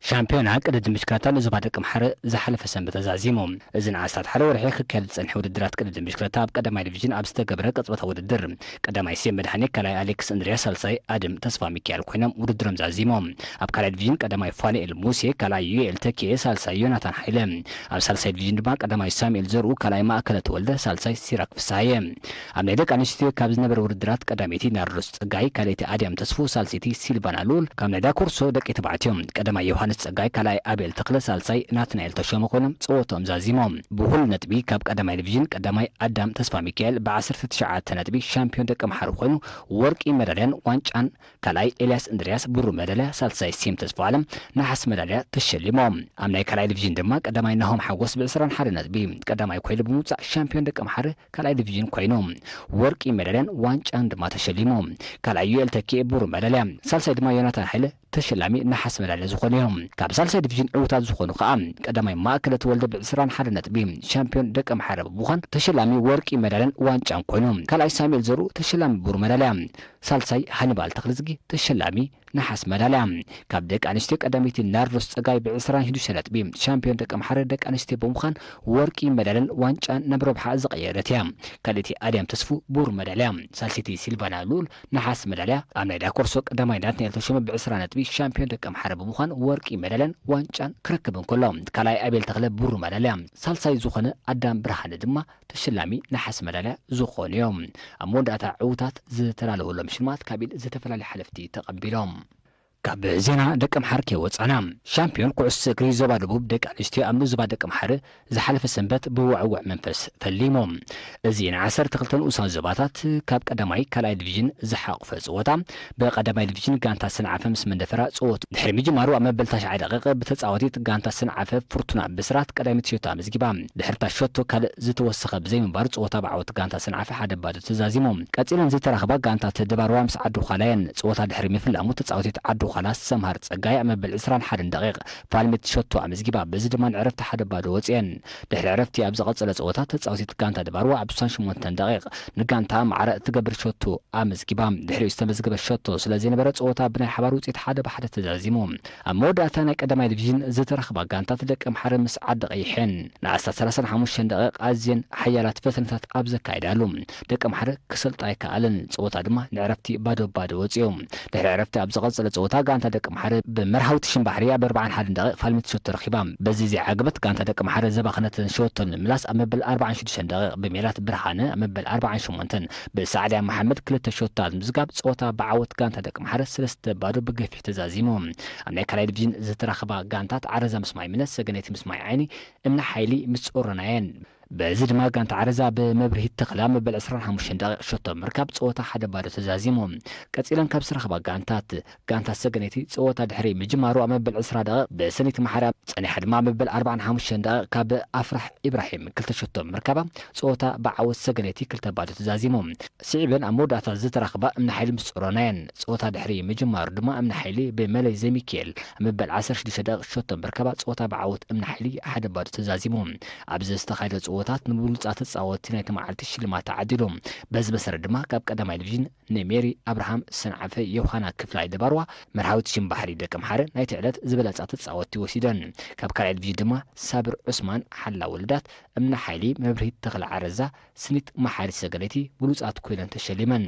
ሻምፒዮና ቅድድም ብሽክለታ ንዞባ ደቂ ኣምሓረ ዝሓለፈ ሰንበት ተዛዚሙ። እዚ ንኣስታት ሓደ ወርሒ ክካየድ ዝጸንሐ ውድድራት ቅድድም ብሽክለታ ኣብ ቀዳማይ ዲቪዥን ኣብ ዝተገብረ ቅጽበታዊ ውድድር ቀዳማይ ስዩም መድሃኔ፣ ካልኣይ ኣሌክስ እንድርያስ፣ ሳልሳይ ኣድም ተስፋ ሚካኤል ኮይኖም ውድድሮም ዛዚሞም። ኣብ ካልኣይ ዲቪዥን ቀዳማይ ፋኑኤል ሙሴ፣ ካልኣይ ዩኤል ተኪኤ፣ ሳልሳይ ዮናታን ሃይለ። ኣብ ሳልሳይ ዲቪዥን ድማ ቀዳማይ ሳሙኤል ዘርኡ፣ ካልኣይ ማእከለ ተወልደ፣ ሳልሳይ ሲራክ ፍስሃየ። ኣብ ናይ ደቂ ኣንስትዮ ካብ ዝነበረ ውድድራት ቀዳመይቲ ናርዶስ ጸጋይ፣ ካልኣይቲ ኣድያም ተስፉ፣ ሳልሰይቲ ሲልቫና ልኡል። ካብ ናይ ዳኮርሶ ደቂ ተባዕትዮ ቀዳማይ ዮሃንስ ጸጋይ፣ ካልኣይ ኣቤል ተኽለ፣ ሳልሳይ ናትናኤል ተሾመ ኮይኖም ጸወትኦም ዛዚሞም። ብሁል ነጥቢ ካብ ቀዳማይ ዲቪዥን ቀዳማይ ኣዳም ተስፋ ሚካኤል ብዓሰርተ ትሽዓተ ነጥቢ ሻምፒዮን ደቂ ኣምሓሩ ኮይኑ ወርቂ መዳልያን ዋንጫን፣ ካልኣይ ኤልያስ እንድርያስ ብሩር መዳልያ፣ ሳልሳይ ስዩም ተስፋ ዓለም ነሓስ መዳልያ ተሸሊሞም። ኣብ ናይ ካልኣይ ዲቪዥን ድማ ቀዳማይ ናሆም ሓጎስ ብዕስራን ሓደ ነጥቢ ቀዳማይ ኮይኑ ብምውጻእ ሻምፒዮን ደቂ ኣምሓረ ካልኣይ ዲቪዥን ኮይኑ ወርቂ መዳልያን ዋንጫን ድማ ተሸሊሙ። ካልኣይ ዩኤል ተኪኤ ብሩር መዳልያ፣ ሳልሳይ ድማ ዮናታን ሃይለ ተሸላሚ ነሓስ መዳልያ ዝኾኑ እዮም። ካብ ሳልሳይ ዲቪዥን ዕዉታት ዝኾኑ ከኣ ቀዳማይ ማእከለ ተወልደ ብዕስራን ሓደ ነጥቢ ሻምፒዮን ደቂ ኣምሓረ ብምዃን ተሸላሚ ወርቂ መዳልያን ዋንጫን ኮይኑ፣ ካልኣይ ሳሙኤል ዘርኡ ተሸላሚ ብሩር መዳልያ፣ ሳልሳይ ሃኒባል ተኽለዝጊ ተሸላሚ ነሓስ መዳልያ። ካብ ደቂ ኣንስትዮ ቀዳመይቲ ናርዶስ ጸጋይ ብዕስራን ሽዱሽተ ነጥቢ ሻምፒዮን ደቂ ኣምሓረ ደቂ ኣንስትዮ ብምዃን ወርቂ መዳልያን ዋንጫን ናብ ረብሓ ዝቐየረት እያ። ካልኣይቲ ኣድያም ተስፉ ብሩር መዳልያ፣ ሳልሰይቲ ሲልቫና ልኡል ነሓስ መዳልያ። ኣብ ናይ ዳኮርሶ ቀዳማይ ናትናኤል ተሾመ ብዕስራ ነጥቢ ሻምፒዮን ደቂ ኣምሓረ ብምዃን ወርቂ መዳልያን ዋንጫን ክረክብ እንከሎ፣ ካልኣይ ኣቤል ተኽለ ብሩር መዳልያ፣ ሳልሳይ ዝኾነ ኣዳም ብርሃነ ድማ ተሸላሚ ነሓስ መዳልያ ዝኾኑ እዮም። ኣብ መወዳእታ ዕዉታት ዝተላለወሎም ሽልማት ካብ ኢድ ዝተፈላለዩ ሓለፍቲ ተቐቢሎም። ካብ ዜና ደቂ ኣምሓር ከይወጻና፣ ሻምፒዮን ኩዕሶ እግሪ ዞባ ደቡብ ደቂ ኣንስትዮ ኣብ ንኡስ ዞባ ደቂ ኣምሓር ዝሓለፈ ሰንበት ብውዕውዕ መንፈስ ፈሊሞም። እዚ ንዓሰርተ ክልተ ንኡሳን ዞባታት ካብ ቀዳማይ ካልኣይ ዲቪዥን ዝሓቑፈ ጸወታ፣ ብቀዳማይ ዲቪዥን ጋንታ ሰንዓፈ ምስ መንደፈራ ጸወቱ ድሕሪ ምጅማሩ ኣብ መበል ታሽዓይ ደቂቕ ብተጻዋቲት ጋንታ ሰንዓፈ ፍርቱና ብስራት ቀዳሚት ሸቶ ኣመዝጊባ። ድሕርታ ሸቶ ካልእ ዝተወሰኸ ብዘይምንባሩ ጸወታ ብዓወት ጋንታ ሰንዓፈ ሓደ ባዶ ተዛዚሙ። ቀጺለን ዝተራኽባ ጋንታት ድባርዋ ምስ ዓዲ ዃላ እየን። ጸወታ ድሕሪ ምፍላሙ ተጻዋቲት ዓዲ ዃላ ሰምሃር ጸጋይ ኣብ መበል ዕስራን ሓደን ደቂቕ ፋልሚት ሸቶ ኣመዝጊባ። በዚ ድማ ንዕረፍቲ ሓደ ባዶ ወጺኤን። ድሕሪ ዕረፍቲ ኣብ ዝቐጸለ ጸወታ ተጻዋቲት ጋንታ ድባርዋ ኣብ ስሳን ሸሞንተን ደቂቕ ንጋንታ ማዕረ እትገብር ሸቶ ኣመዝጊባ። ድሕሪኡ ዝተመዝገበ ሸቶ ስለ ዘይነበረ ጸወታ ብናይ ሓባር ውጽኢት ሓደ ብሓደ ተዛዚሙ። ኣብ መወዳእታ ናይ ቀዳማይ ዲቪዥን ዝተረኽባ ጋንታት ደቂ ኣምሓረ ምስ ዓዲ ቀይሕ እየን። ንኣስታት ሰላሳን ሓሙሽተን ደቂቕ ኣዝየን ሓያላት ፈተነታት ኣብ ዘካየዳሉ ደቂ ኣምሓረ ክሰልጣ ኣይከኣለን። ጸወታ ድማ ንዕረፍቲ ባዶ ባዶ ወጺኡ። ድሕሪ ዕረፍቲ ኣብ ዝቐጸለ ጸወታ ጋንታ ደቂ ኣምሓረ ብመርሃውቲ ሽምባሕሪ ኣብ ኣርባዓን ሓደን ደቂቕ ፋልሚት ሸቶ ረኺባ። በዚ ዘይዓገበት ጋንታ ደቂ ኣምሓረ ዘባኸነተን ሸቶ ንምምላስ ኣብ መበል ኣርባዓን ሽዱሽተን ደቂቕ ብሜላት ብርሃነ ኣብ መበል ኣርባዓን ሸሞንተን ብሳዕድያ መሓመድ ክልተ ሸቶታት ምዝጋብ ጸወታ ብዓወት ጋንታ ደቂ ኣምሓረ ሰለስተ ባዶ ብገፊሕ ተዛዚሙ። ኣብ ናይ ካልኣይ ዲቪዥን ዝተራኸባ ጋንታት ዓረዛ ምስ ማይምነ፣ ሰገነይቲ ምስ ማይ ዓይኒ፣ እምኒ ሓይሊ ምስ ጾሮና እየን። በዚ ድማ ጋንታ ዓረዛ ብመብርሂት ተኽላ መበል ዕስራን ሓሙሽተን ደቂቕ ሸቶ ምርካብ ጸወታ ሓደ ባዶ ተዛዚሙ። ቀጺለን ካብ ዝተራኸባ ጋንታት፣ ጋንታ ሰገነይቲ ጸወታ ድሕሪ ምጅማሩ ኣብ መበል ዕስራ ደቂቕ ብሰኒት ማሓርያ ጸኒሓ ድማ ኣብ መበል ኣርባዓን ሓሙሽተን ደቂቕ ካብ ኣፍራሕ ኢብራሂም ክልተ ሸቶ ምርካባ ጸወታ ብዓወት ሰገነይቲ ክልተ ባዶ ተዛዚሙ። ስዒበን ኣብ መወዳእታ ዝተራኽባ እምኒ ሓይሊ ምስ ጾሮና እየን። ጸወታ ድሕሪ ምጅማሩ ድማ እምኒ ሓይሊ ብመለይ ዘሚካኤል ኣብ መበል ዓሰርተ ሽዱሽተ ደቂቕ ሸቶ ምርካባ ጸወታ ብዓወት እምኒ ሓይሊ ሓደ ባዶ ተዛዚሙ። ኣብዚ ዝተኻየደ ጸወታት ንብሉጻት ተጻወትቲ ናይቲ መዓልቲ ሽልማት ተዓዲሉ። በዚ መሰረት ድማ ካብ ቀዳማይ ዲቪዥን ንሜሪ ኣብርሃም ሰንዓፈ፣ ዮሃና ክፍላይ ድባርዋ፣ መርሃዊት ሽምባሕሪ ደቂ ኣምሓረ ናይቲ ዕለት ዝበለጻ ተጻወትቲ ወሲደን። ካብ ካልኣይ ዲቪዥን ድማ ሳብር ዑስማን ሓላ ውልዳት፣ እምኒ ሓይሊ፣ መብርሂት ተኽለ ዓረዛ፣ ስኒት መሓሪ ሰገነይቲ ብሉጻት ኮይነን ተሸሊመን።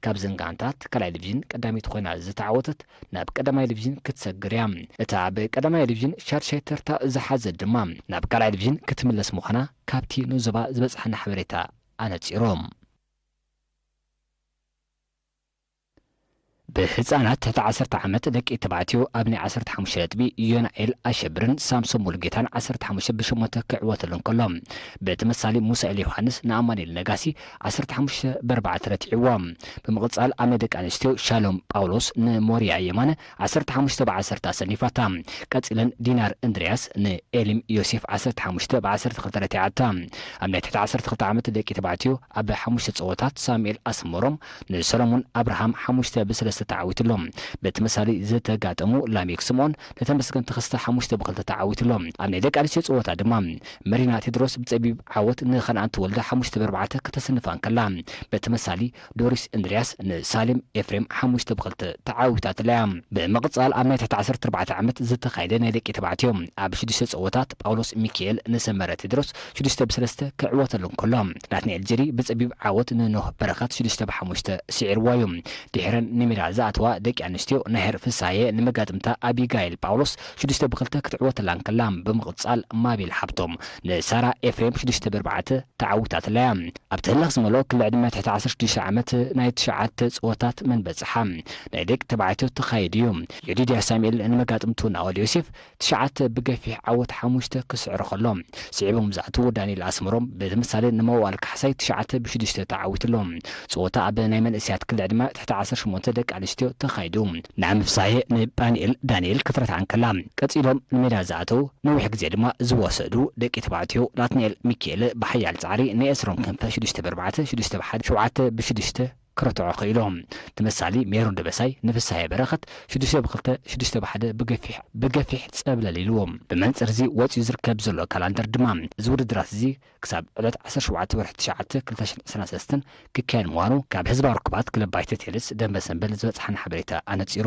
ካብዘን ጋንታት ካልኣይ ዲቪዥን ቀዳሚት ኮይና ዝተዓወተት ናብ ቀዳማይ ዲቪዥን ክትሰግር እያ። እታ ኣብ ቀዳማይ ዲቪዥን ሻድሻይ ተርታ ዝሓዘት ድማ ናብ ካልኣይ ዲቪዥን ክትምለስ ምዃና ካብቲ ንዞባ ዝበጽሓና ሓበሬታ ኣነጺሮም። ብህፃናት ትሕቲ ዓሰርተ ዓመት ደቂ ተባዕትዮ ኣብ ናይ ዓሰርተ ሓሙሽተ ነጥቢ ዮናኤል ኣሸብርን ሳምሶን ሙሉጌታን ዓሰርተ ሓሙሽተ ብሸሞንተ ክዕወተሉ እንከሎ፣ ብተመሳሳሊ ሙሳኤል ዮሃንስ ንኣማኑኤል ነጋሲ ዓሰርተ ሓሙሽተ ብኣርባዕተ ረቲዕዎ። ብምቕፃል ኣብ ናይ ደቂ ኣንስትዮ ሻሎም ጳውሎስ ንሞሪያ የማነ ዓሰርተ ሓሙሽተ ብዓሰርተ ኣሰኒፋታ። ቀፂለን ዲናር እንድርያስ ንኤሊም ዮሴፍ ዓሰርተ ሓሙሽተ ብዓሰርተ ክልተ ረቲዓታ። ኣብ ናይ ትሕቲ ዓሰርተ ክልተ ዓመት ደቂ ተባዕትዮ ኣብ ሓሙሽተ ፀወታት ሳሙኤል ኣስመሮም ንሰሎሞን ኣብርሃም ሓሙሽተ ብሰለስተ ተዓዊትሎም። ብተመሳሳሊ ዝተጋጠሙ ላሜክ ስምኦን ንተመስገን ተኸስተ ሓሙሽተ ብክልተ ተዓዊትሎም። ኣብ ናይ ደቂ ኣንስትዮ ፀወታ ድማ መሪና ቴድሮስ ብፀቢብ ዓወት ንኸነኣን ተወልደ ሓሙሽተ ብኣርባዕተ ከተስንፋ እንከላ፣ ብተመሳሳሊ ዶሪስ እንድርያስ ንሳሌም ኤፍሬም ሓሙሽተ ብክልተ ተዓዊታትላ እያ። ብምቕፃል ኣብ ናይ ትሕቲ ዓሰርተ ኣርባዕተ ዓመት ዝተኻየደ ናይ ደቂ ተባዕትዮ ኣብ ሽዱሽተ ፀወታት ጳውሎስ ሚካኤል ንሰመረ ቴድሮስ ሽዱሽተ ብሰለስተ ክዕወተሉ እንከሎ፣ ናትናኤል ጀሪ ብፀቢብ ዓወት ንኖህ በረኸት ሽዱሽተ ብሓሙሽተ ስዒርዎ እዩ። ድሕረን ንሜዳ ዝኣተዋ ደቂ ኣንስትዮ ናሄር ፍሳየ ንመጋጥምታ ኣቢጋይል ጳውሎስ ሽዱሽተ ብክልተ ክትዕወተላ እንከላ፣ ብምቕፃል ማቤል ሓብቶም ንሳራ ኤፍሬም ሽዱሽተ ብኣርባዕተ ተዓዊታትላ እያ። ኣብቲ ህልኽ ዝመልኦ ክሊ ዕድመ ትሕቲ ዓሰርተ ሽዱሽተ ዓመት ናይ ትሽዓተ ፀወታት መን በፅሓ ናይ ደቂ ተባዕትዮ ተኻይዱ እዩ። ዮዲድያ ሳሙኤል ንመጋጥምቱ ናኦል ዮሴፍ ትሽዓተ ብገፊሕ ዓወት ሓሙሽተ ክስዕሩ ከሎ፣ ስዒቦም ዝኣትዉ ዳንኤል ኣስመሮም ብተመሳሳሊ ንመዋል ካሕሳይ ትሽዓተ ብሽዱሽተ ተዓዊትሎም። ፀወታ ኣብ ናይ መንእሰያት ክሊ ዕድመ ትሕቲ ዓሰርተ ሸሞንተ ደቂ ኣንስትዮ ተኻይዱ። ንዓሚ ፍሳሄ ንዳንኤል ዳንኤል ክትረትዓ እንከላ፣ ቀፂሎም ንሜዳ ዝኣተዉ ነዊሕ ግዜ ድማ ዝወሰዱ ደቂ ተባዕትዮ ናትናኤል ሚካኤል ብሓያል ጻዕሪ ንኤስሮም ክንፈ ሽዱሽተ ብኣርባዕተ፣ ሽዱሽተ ብሓደ፣ ሸውዓተ ብሽዱሽተ ክረትዖ ክኢሎም። ተመሳሊ ሜሮን ደበሳይ ንፍሳሄ በረኸት ሽዱሽተ ብክልተ፣ ሽዱሽተ ብሓደ ብገፊሕ ብገፊሕ ጸብለል ኢልዎም። ብመንጽር እዚ ወጺኡ ዝርከብ ዘሎ ካላንደር ድማ እዚ ውድድራት እዚ ክሳብ ዕለት ዓሰርተ ሸውዓተ ወርሒ ትሽዓተ ክልተ ሽሕን ዕስራን ሰለስተን ክካየድ ምዃኑ ካብ ህዝባዊ ርክባት ክለብ ባይተ ቴኒስ ደንበ ሰንበል ዝበጽሓና ሓበሬታ ኣነጺሩ።